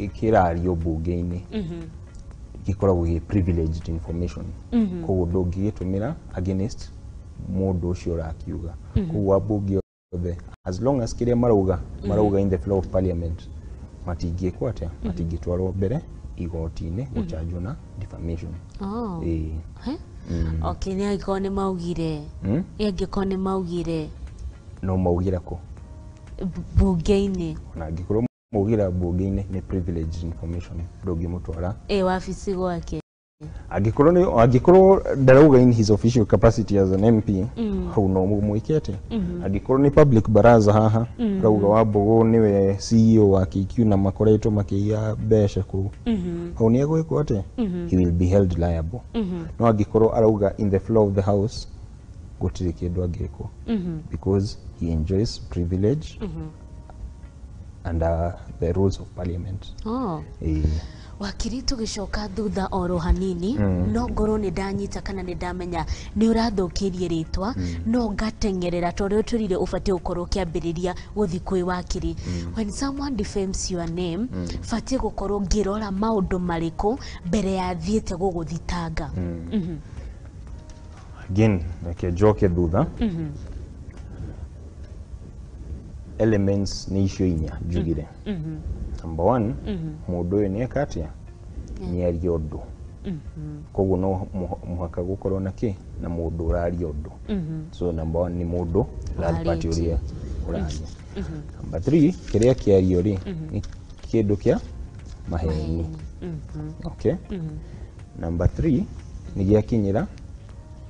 kĩrario mbunge-inĩ gĩkoragwo gĩ privileged information. Koguo ndũngĩgĩtũmĩra against mũndũ ũcio ũrakiuga. Koguo ambunge othe, as long as kĩrĩa marauga in the floor of parliament, matingĩkwo atĩa, matingĩtwarwo mbere igoti-inĩ gũchanjwo na defamation. Oh. Ĩĩ. He? Okay, nĩ angĩkorwo nĩ maugire, nĩ angĩkorwo nĩ maugire. No maugĩra kũ? Bunge-inĩ. Ona angĩkorwo maugĩra mbunge-inĩ, nĩ privileged information, ndũngĩmũtwara. Ĩ wabici gwake? Angĩkorwo ndarauga in his official capacity as an MP, hau no mwĩke atĩa. Angĩkorwo nĩ public baraza haha rauga Wambũgũ nĩwe CEO wa KQ na makoretwo makĩiya mbeca kũu, hau nĩ egwĩkwo atĩa? He will be held liable. No angĩkorwo arauga in the floor of the house, gũtirĩ kĩndũ angĩkwo, because he enjoys privilege under the rules of parliament. Oh. Ĩĩ. Wakiri, tũgĩcoka thutha oro hanini, no ngorwo nĩ ndanyita kana nĩ ndamenya nĩ ũrathũkĩrie rĩtwa, no ngateng'erera tondũ ũrĩa twĩrire ũbatiĩ gũkorwo ũkĩambĩrĩria gũthiĩ kwĩ wakiri. When someone defames your name, batiĩ gũkorwo ngĩrora maũndũ marĩkũ mbere ya thiĩte gũgũthitanga? Again, reke njoke thutha. Elements nĩ icio inya njugire. Number one, mũndũ ũyũ nĩ eka atĩa, nĩ aria ũndũ. Koguo no mũhaka gũkorwo na kĩ na mũndũ ũraria ũndũ. So number one nĩ mũndũ third party ũrĩa ũraria. Number three, kĩrĩa kĩario rĩ, nĩ kĩndũ kĩa maheni. Okay, number three, nĩ gĩakinyĩra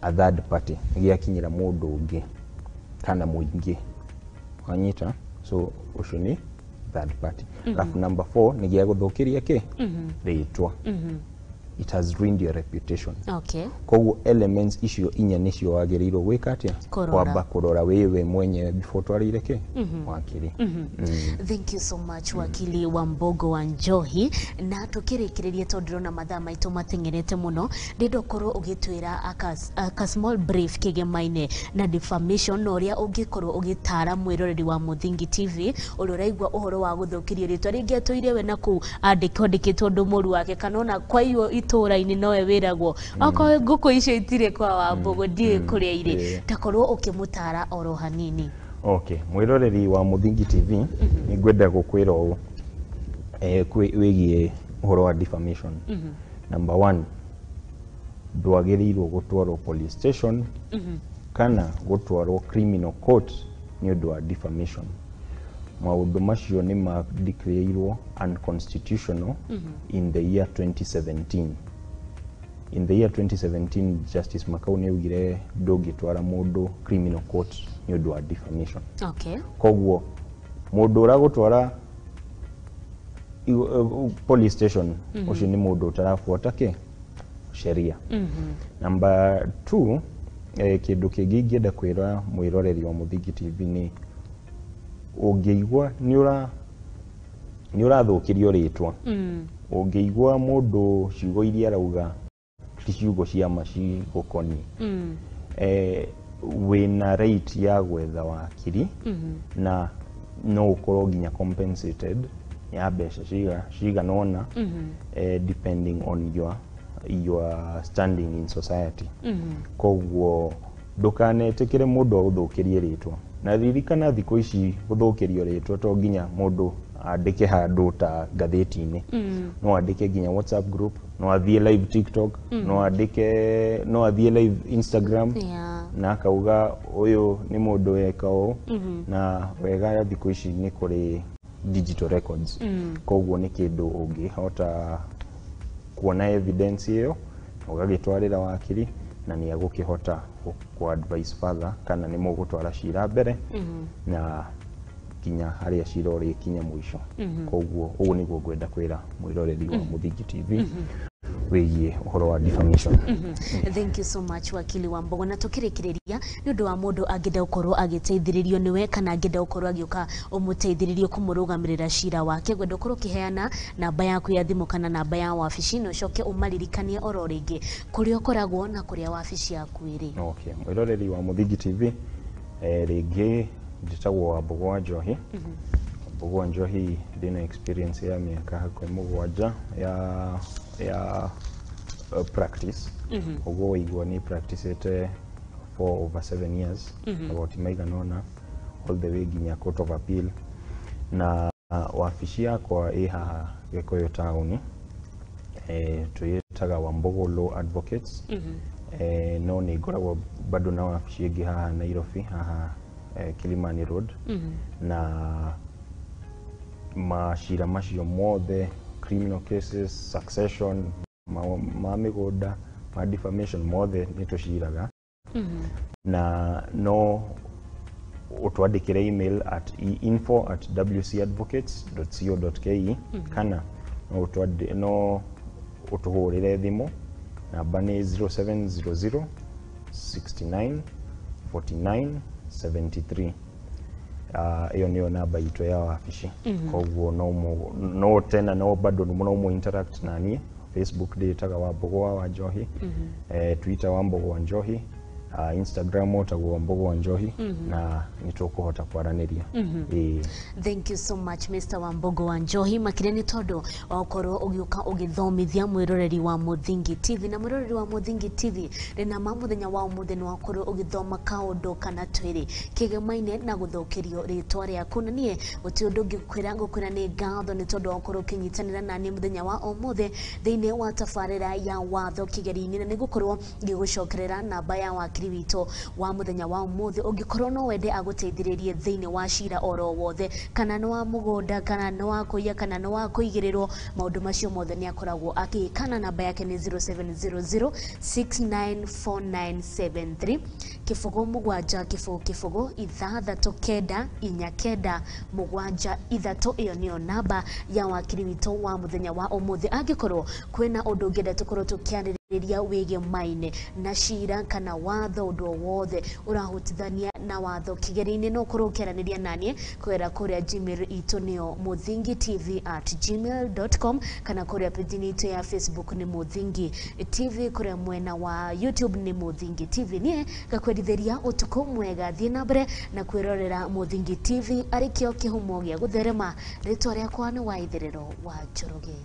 a third party, nĩ gĩakinyĩra mũndũ ũngĩ kana mũingĩ, wanyita? So ũcio nĩ third party. Alafu number four, nĩ gĩa gũthũkĩria kĩ rĩtwa. It has ruined your reputation. Okay. Koguo elements icio inya nĩcio wagĩrĩirwo gwĩka atĩa? Kũrora. Kwamba kũrora wewe mwenyewe before twarĩire kĩ wakiri. Thank you so much, wakili wa Mbogo wa Njohi. Na tukĩrĩkĩrĩria, tondũ ndĩrona mathaa maitũ mateng'erete mũno, ndĩrenda ũkorwo ũgĩtwĩra aka small brief kĩgemaine na defamation, na ũrĩa ũngĩkorwo ũgĩtara mwĩroreri wa Mũthingi TV ũrĩa ũraigua ũhoro wa gũthũkĩrio rĩtwa, rĩngĩ atũire we na kũu andĩkĩtwo ũndũ mũru wake, kana ona kwaiywo itũũra-inĩ nowe wĩragwo okorwo ngũkũ icio itirĩ kwa Wambogo, ndiũĩ kũrĩa irĩ. Takorwo ũkĩmũtara oro hanini. Okay, mwĩroreri wa Mũthingi TV, nĩ ngwenda gũkwĩra ũũ wĩgiĩ ũhoro wa defamation. Number one, ndwagĩrĩirwo gũtwarwo police station kana gũtwarwo criminal court nĩ ũndũ wa defamation. Maũndũ macio nĩ ma declareirwo unconstitutional in the year 2017. In the year 2017, Justice Makau nĩ augire ndũngĩtwara mũndũ criminal court nĩ ũndũ wa defamation. Koguo mũndũ ũragũtwara police station, ũcio nĩ mũndũ ũtarabuata kĩ sheria. Number two, kĩndũ kĩngĩ ingĩenda kwĩra mwĩroreri wa Mũthingi TV nĩ ũngĩigua nĩ ũrathũkĩrio rĩtwa, ũngĩigua mũndũ ciugo iria arauga ti ciugo cia ma cigũkoniĩ, wĩna right ya gwetha wakiri na no ũkorwo nginya compensated ya mbeca cigana ũna, depending on your standing in society. Koguo ndũkanetĩkĩre mũndũ agũthũkĩrie rĩtwa. Na ririkana, thikũ ici gũthũkĩrio rĩtwa to nginya mũndũ andĩke handũ ta ngathĩti-inĩ. No andĩke nginya WhatsApp group, no athiĩ live TikTok, no andĩke, no athiĩ live Instagram na akauga ũyũ nĩ mũndũ weka ũũ. Na wega thikũ ici nĩ kũrĩ digital records, koguo nĩ kĩndũ ũngĩhota kuona evidence ĩyo, ũgagĩtwarĩra wakiri na nĩ agũkĩhota ku advise further kana nĩ mũgũtwara cira mbere na nginya harĩa cira ũrĩkinya mũico. Koguo ũguo nĩguo ngwenda kwĩra mwĩroreri wa Mũthingi TV wĩgiĩ ũhoro wa defamation. Thank you so much, wakili wa Mbogo. Na tukĩrĩkĩrĩria, nĩ ũndũ wa mũndũ angĩenda gũkorwo agĩteithĩrĩrio nĩwe kana angĩenda gũkorwo agĩũka ũmũteithĩrĩrio kũmũrũgamĩrĩra cira wake, ngwenda ũkorwo ũkĩheana namba yaku ya thimũ kana namba ya wabici, na ũcoke ũmaririkanie oro rĩngĩ kũrĩa ũkoragwo na kũrĩa wabici yaku ĩrĩ. Okay, mwĩroreri wa Mũthingi TV, rĩngĩ njĩtagwo Wambogo wa Njohi. Wambogo wa Njohi, ndĩna experience ya mĩaka hakuhĩ 7 ya practice. Ũguo waigua nĩ practicete for over 7 years, magoti maigana ũna, all the way nginya Court of Appeal. Na wabici yakwa ĩ haha Gĩkũyũ taũni, twĩtaga Wambogo Law Advocates. No nĩ ngoragwo bado na wabici ĩngĩ haha Nairobi, haha Kilimani Road. Na macira macio mothe, criminal cases, succession, ma mĩgũnda, ma defamation, mothe nĩ tũciraga. Na no ũtwandĩkĩre email at info@wcadvocates.co.ke, kana no ũtũhũrĩre thimũ, namba nĩ 0700 69 49 73. Ĩyo nĩyo namba itũ ya wabici. Koguo no tena no bado no mũ interact na niĩ. Facebook ndĩtaga Wambogo wa Wanjohi, Twitter Wambogo wa Njohi, Instagram ũtagwo Wambogo wa Njohi, na nĩ tũkũhota kwaranĩria. Ĩĩ. Thank you so much, Mr. Wambogo wa Njohi, makĩria nĩ tondũ wakorwo ũgĩũka ũgĩthomithia mwĩroreri wa Mũthingi TV. Na mwĩroreri wa Mũthingi TV, rĩna ma mũthenya wa ũmũthĩ nĩ wakorwo ũgĩthoma kaũndũ kana twĩrĩ kĩgemaine na gũthũkĩrio rĩtwa rĩaku. Na niĩ gũtirĩ ũndũ ũngĩ ngũkwĩra nĩ ngatho nĩ tondũ wakorwo ũkĩnyitanĩra naniĩ mũthenya wa ũmũthĩ thĩinĩ wa tabarĩra ya watho kĩgeri-inĩ, na nĩ ngũkorwo ngĩgũcokerera namba ya wakiri. wakiri witũ wa mũthenya wa ũmũthĩ. Ũngĩkorwo no wende agũteithĩrĩrie thĩinĩ wa cira oro wothe, kana nĩ wa mũgũnda, kana nĩ wa kũiya, kana nĩ wa kũigĩrĩrwo, maũndũ macio mothe nĩ akoragwo agĩka, na namba yake nĩ 0700 694973 0 7 0 0 6 9 4 9 7 3. Ĩyo nĩyo namba ya wakiri witũ wa mũthenya wa ũmũthĩ. Angĩkorwo kwĩna ũndũ ũngĩenda tũkorwo tũkĩarĩrĩria wĩgiĩ maine na cira kana watho, ũndũ o wothe ũrahutithania na watho kĩgeri-inĩ, no ũkorwo ũkĩaranĩria naniĩ kũgerera kũrĩa Gmail itũ nĩyo muthingitv@gmail.com, kana kũrĩa page-inĩ itũ ya Facebook nĩ Muthingi TV, kũrĩa mwena wa YouTube nĩ Muthingi TV. Niĩ ngakwendithĩria ũtukũ mwega, thiĩ na mbere na kwĩrorera Muthingi TV arĩ kĩo kĩhumo gĩa gũtherema. Rĩtwa rĩakwa nĩ Waitherero wa Njoroge.